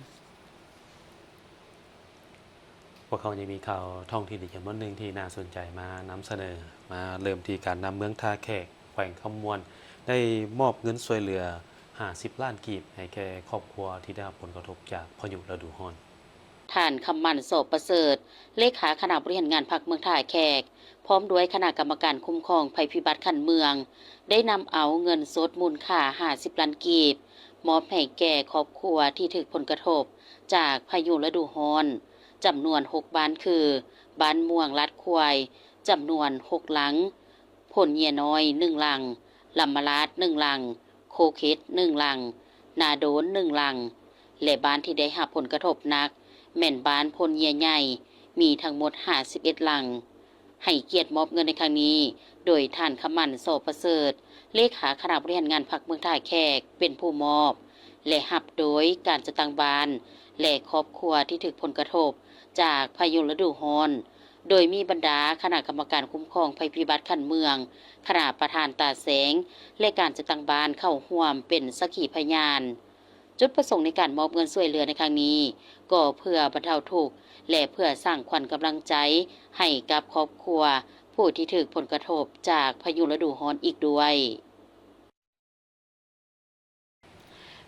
ພວກເຮົາຍັງມີຂ່າວທ້ອງຖິ່ນອີກຈຳນວນໜຶ່ງທີ່ໜ້າສົນໃຈມານຳສະເໜີ. ມາເລີ່ມທີ່ການນຳເມືອງທ່າແຂກ ແຂວງຄຳມ່ວນ ໄດ້ມອບເງິນຊ່ວຍເຫຼືອຫ້າສິບລ້ານກີບ ໃຫ້ແກ່ຄອບຄົວທີ່ໄດ້ຮັບຜົນກະທົບຈາກພາຍຸລະດູຮ້ອນ. ທ່ານ ຄຳໝັ້ນ ສໍປະເສີດ ເລຂາຄະນະບໍລິຫານງານພັກເມືອງທ່າແຂກ ພ້ອມດ້ວຍຄະນະກຳມະການຄຸ້ມຄອງໄພພິບັດຂັ້ນເມືອງ ໄດ້ນຳເອົາເງິນສົດມູນຄ່າຫ້າສິບລ້ານກີບ ມອບໃຫ້ແກ່ຄອບຄົວທີ່ຖືກຜົນກະທົບຈາກພາຍຸລະດູຮ້ອນ ຈຳນວນຫົກບ້ານ ຄື ບ້ານມ່ວງລາດຄວາຍ ຈຳນວນຫົກຫຼັງ, ໂພນເຫຍື່ອນ້ອຍໜຶ່ງຫຼັງ, ລຳມະລາດໜຶ່ງຫຼັງ, ໂຄເຄັດໜຶ່ງຫຼັງ, ນາໂດນໜຶ່ງຫຼັງ ແລະ ບ້ານທີ່ໄດ້ຮັບຜົນກະທົບໜັກແມ່ນບ້ານໂພນເຫຍື່ອໃຫຍ່ ມີທັງໝົດຫ້າສິບເອັດຫຼັງ. ໃຫ້ກຽດມອບເງິນໃນຄັ້ງນີ້ ໂດຍທ່ານ ຄຳໝັ້ນ ສໍປະເສີດ ເລຂາຄະນະບໍລິຫານງານພັກເມືອງທ່າແຂກ ເປັນຜູ້ມອບ ແລະ ຮັບໂດຍການຈັດຕັ້ງບ້ານ ແລະ ຄອບຄົວທີ່ຖືກຜົນກະທົບຈາກພາຍຸລະດູຮ້ອນ ໂດຍມີບັນດາຄະນະກຳມະການຄຸ້ມຄອງໄພພິບັດຂັ້ນເມືອງ, ຄະນະປະທານຕາແສງ ແລະ ການຈັດຕັ້ງບ້ານເຂົ້າຮ່ວມເປັນສັກຂີພະຍານ. ຈຸດປະສົງໃນການມອບເງິນຊ່ວຍເຫຼືອໃນຄັ້ງນີ້ ກໍເພື່ອບັນເທົາທຸກ ແລະ ເພື່ອສ້າງຂວັນກຳລັງໃຈໃຫ້ກັບຄອບຄົວຜູ້ທີ່ຖືກຜົນກະທົບຈາກພາຍຸລະດູຮ້ອນອີກດ້ວຍ.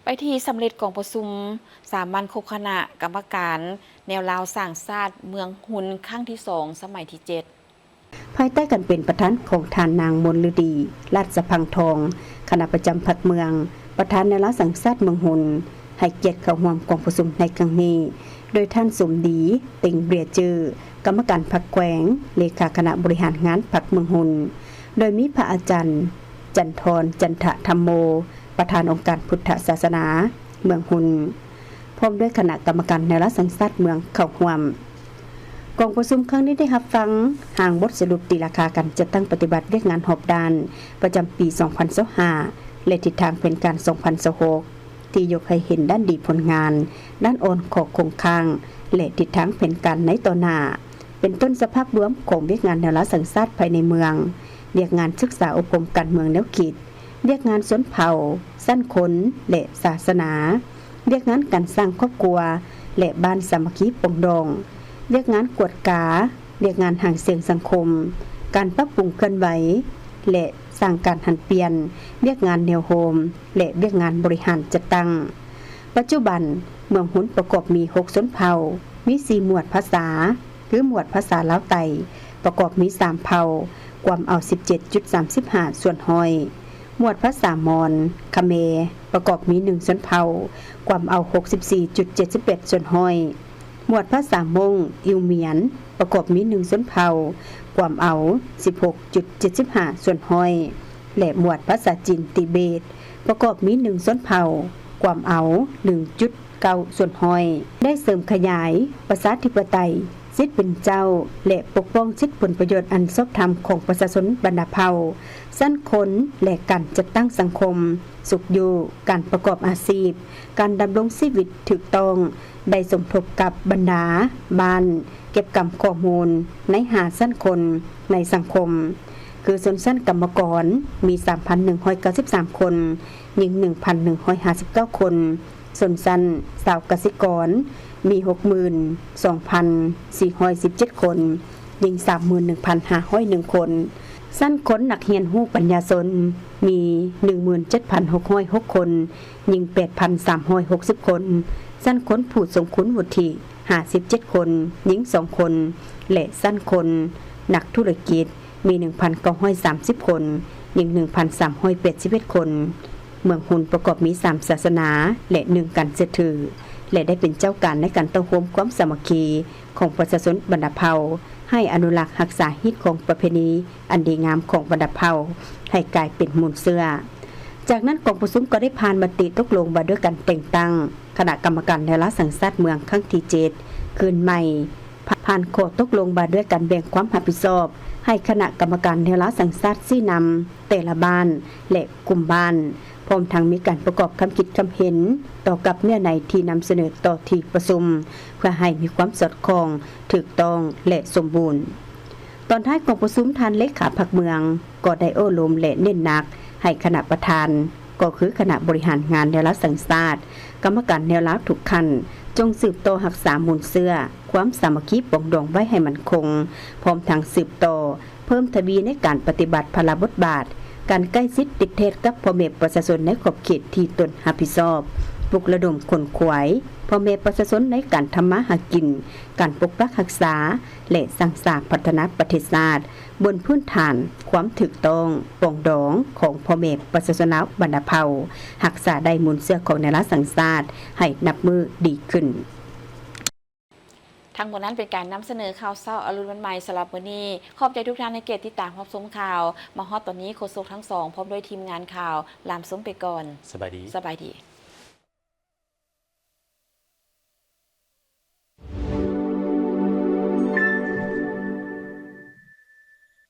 ໄປທີ່ສຳເລັດກອງປະຊຸມສາມັນຄົບຄະນະກຳມະການແນວລາວສ້າງຊາດເມືອງຮຸນ ຄັ້ງທີສອງ ສະໄໝທີເຈັດ. ພາຍໃຕ້ການເປັນປະທານຂອງທ່ານນາງ ມົນລືດີ ລາດສະພັງທອງ ຄະນະປະຈຳພັກເມືອງ, ປະທານແນວລາວສ້າງຊາດເມືອງຮຸນ ໃຫ້ກຽດເຂົ້າຮ່ວມກອງປະຊຸມໃນຄັ້ງນີ້ ໂດຍທ່ານ ສົມດີ ເຕັງເບຍຈື່ ກຳມະການພັກແຂວງ, ເລຂາຄະນະບໍລິຫານງານພັກເມືອງຮຸນ, ໂດຍມີພະອາຈານ ຈັນທອນ ຈັນທະທຳໂມ ປະທານອົງການພຸດທະສາສະໜາເມືອງຮຸນ ພ້ອມດ້ວຍຄະນະກຳມະການແນວລາວສ້າງຊາດເມືອງເຂົ້າຮ່ວມ. ກອງປະຊຸມຄັ້ງນີ້ໄດ້ຮັບຟັງຮ່າງບົດສະຫຼຸບຕີລາຄາການຈັດຕັ້ງປະຕິບັດວຽກງານຮອບດ້ານປະຈຳປີສອງພັນຊາວຫ້າ ແລະ ທິດທາງແຜນການສອງພັນຊາວຫົກ ທີ່ຍົກໃຫ້ເຫັນດ້ານດີຜົນງານ, ດ້ານອ່ອນຂໍ້ຄົງຄ້າງ ແລະ ທິດທາງແຜນການໃນຕໍ່ໜ້າ, ເປັນຕົ້ນສະພາບລວມຂອງວຽກງານແນວລາວສ້າງຊາດພາຍໃນເມືອງ, ວຽກງານສຶກສາອົບຮົມການເມືອງແນວຄິດ, ວຽກງານຊົນເຜົ່າ, ຊັ້ນຄົນ ແລະ ສາສະໜາ, ວຽກງານການສ້າງຄອບຄົວ ແລະ ບ້ານສາມັກຄີປອງດອງ, ວຽກງານກວດກາ, ວຽກງານຫາງສຽງສັງຄົມ, ການປັບປຸງເຄື່ອນໄຫວ ແລະ ສ້າງການຫັນປ່ຽນ, ວຽກງານແນວໂຮມ ແລະ ວຽກງານບໍລິຫານຈັດຕັ້ງ. ປັດຈຸບັນ, ເມືອງຮຸນປະກອບມີຫົກຊົນເຜົ່າ, ມີສີ່ໝວດພາສາ, ຄືໝວດພາສາລາວໃຕ້ ປະກອບມີສາມເຜົ່າ, ກວມເອົາສິບເຈັດຈຸດສາມສິບຫ້າສ່ວນຮ້ອຍ, ໝວດພາສາມອນ, ຂະແມ ປະກອບມີໜຶ່ງຊົນເຜົ່າ, ກວມເອົາຫົກສິບສີ່ຈຸດເຈັດສິບແປດສ່ວນຮ້ອຍ, ໝວດພາສາມົ້ງ, ອິວມຽນ ປະກອບມີໜຶ່ງຊົນເຜົ່າ, ກວມເອົາສິບຫົກຈຸດເຈັດສິບຫ້າສ່ວນຮ້ອຍ ແລະ ໝວດພາສາຈີນຕິເບດ ປະກອບມີໜຶ່ງຊົນເຜົ່າ, ກວມເອົາໜຶ່ງຈຸດເກົ້າສ່ວນຮ້ອຍ ໄດ້ເສີມຂະຫຍາຍປະຊາທິປະໄຕ, ສິດເປັນເຈົ້າ ແລະ ປົກປ້ອງສິດຜົນປະໂຫຍດອັນຊອບທຳຂອງປະຊາຊົນບັນດາເຜົ່າ, ຊັ້ນຄົນ ແລະ ການຈັດຕັ້ງສັງຄົມ, ສຸກຢູ່ການປະກອບອາຊີບ, ການດຳລົງຊີວິດຖືກຕ້ອງ, ໄດ້ສົມທົບກັບບັນດາບ້ານເກັບກຳຂໍ້ມູນໃນຫ້າຊັ້ນຄົນໃນສັງຄົມ ຄືຊົນຊັ້ນກຳມະກອນມີສາມພັນໜຶ່ງຮ້ອຍເກົ້າສິບສາມຄົນ, ຍິງໜຶ່ງພັນໜຶ່ງຮ້ອຍຫ້າສິບເກົ້າຄົນ, ຊົນຊັ້ນຊາວກະສິກອນມີຫົກໝື່ນສອງພັນສີ່ຮ້ອຍສິບເຈັດຄົນ, ຍິງສາມໝື່ນໜຶ່ງພັນຫ້າຮ້ອຍໜຶ່ງຄົນ, ຊັ້ນຄົນນັກຮຽນຮູ້ປັນຍາຊົນມີໜຶ່ງໝື່ນເຈັດພັນຫົກຮ້ອຍຫົກຄົນ, ຍິງແປດພັນສາມຮ້ອຍຫົກສິບຄົນ, ຊັ້ນຄົນຜູ້ຊົງຄຸນວຸດທິຫ້າສິບເຈັດຄົນ, ຍິງສອງຄົນ ແລະ ຊັ້ນຄົນນັກທຸລະກິດມີໜຶ່ງພັນເກົ້າຮ້ອຍສາມສິບຄົນ, ຍິງໜຶ່ງພັນສາມຮ້ອຍແປດສິບເອັດຄົນ. ເມືອງຮຸນປະກອບມີສາມສາສະໜາ ແລະ ໜຶ່ງການເຊື່ອຖື ແລະ ໄດ້ເປັນເຈົ້າການໃນການເຕົ້າໂຮມຄວາມສາມັກຄີຂອງປະຊາຊົນບັນດາເຜົ່າ, ໃຫ້ອະນຸລັກຮັກສາຮີດຄອງປະເພນີອັນດີງາມຂອງບັນດາເຜົ່າໃຫ້ກາຍເປັນມູນເຊື້ອ. ຈາກນັ້ນກອງປະຊຸມກໍໄດ້ຜ່ານມະຕິຕົກລົງວ່າດ້ວຍການແຕ່ງຕັ້ງຄະນະກຳມະການແນວລາວສ້າງຊາດເມືອງຄັ້ງທີເຈັດ ຄືນໃໝ່, ຜ່ານຂໍ້ຕົກລົງວ່າດ້ວຍການແບ່ງຄວາມຮັບຜິດຊອບໃຫ້ຄະນະກຳມະການແນວລາວສ້າງຊາດຊີ້ນຳແຕ່ລະບ້ານ ແລະ ກຸ່ມບ້ານ, ພ້ອມທັງມີການປະກອບຄຳຄິດຄຳເຫັນຕໍ່ກັບເນື້ອໃນທີ່ນຳສະເໜີຕໍ່ທີ່ປະຊຸມ ເພື່ອໃຫ້ມີຄວາມສອດຄ່ອງ, ຖືກຕ້ອງ ແລະ ສົມບູນ. ຕອນທ້າຍກອງປະຊຸມ, ທ່ານເລຂາພັກເມືອງກໍໄດ້ໂອ້ລົມ ແລະ ເນັ້ນໜັກໃຫ້ຄະນະປະທານ, ກໍຄືຄະນະບໍລິຫານງານແນວລາວສ້າງຊາດ, ກຳມະການແນວລາວທຸກຂັ້ນ, ຈົ່ງສືບຕໍ່ຮັກສາມູນເຊື້ອຄວາມສາມັກຄີປອງດອງໄວ້ໃຫ້ໝັ້ນຄົງ, ພ້ອມທັງສືບຕໍ່ເພີ່ມທະວີໃນການປະຕິບັດພາລະບົດບາດ, ການໃກ້ຊິດຕິດແທດກັບພໍ່ແມ່ປະຊາຊົນໃນຂອບເຂດທີ່ຕົນຮັບຜິດຊອບ, ປຸກລະດົມຂົນຂວາຍພໍ່ແມ່ປະຊາຊົນໃນການທຳມາຫາກິນ, ການປົກປັກຮັກສາ ແລະ ສ້າງສາພັດທະນາປະເທດຊາດ ບົນພື້ນຖານຄວາມຖືກຕ້ອງປອງດອງຂອງພໍ່ແມ່ປະຊາຊົນລາວບັນດາເຜົ່າ, ຮັກສາໄດ້ມູນເຊື້ອຂອງແນວລາວສ້າງຊາດໃຫ້ນັບມື້ດີຂຶ້ນ. ທັງໝົດນັ້ນເປັນການນຳສະເໜີຂ່າວເຊົ້າອະລຸນວັນໃໝ່ສຳລັບມື້ນີ້. ຂອບໃຈທຸກທ່ານໃນກຽດຕິດຕາມຮັບຊົມຂ່າວ. ມາຮອດຕອນນີ້, ໂຄສົກທັງສອງ ພ້ອມດ້ວຍທີມງານຂ່າວ ລາມຊົມໄປກ່ອນ. ສະບາຍດີ. ສະບາຍດີ.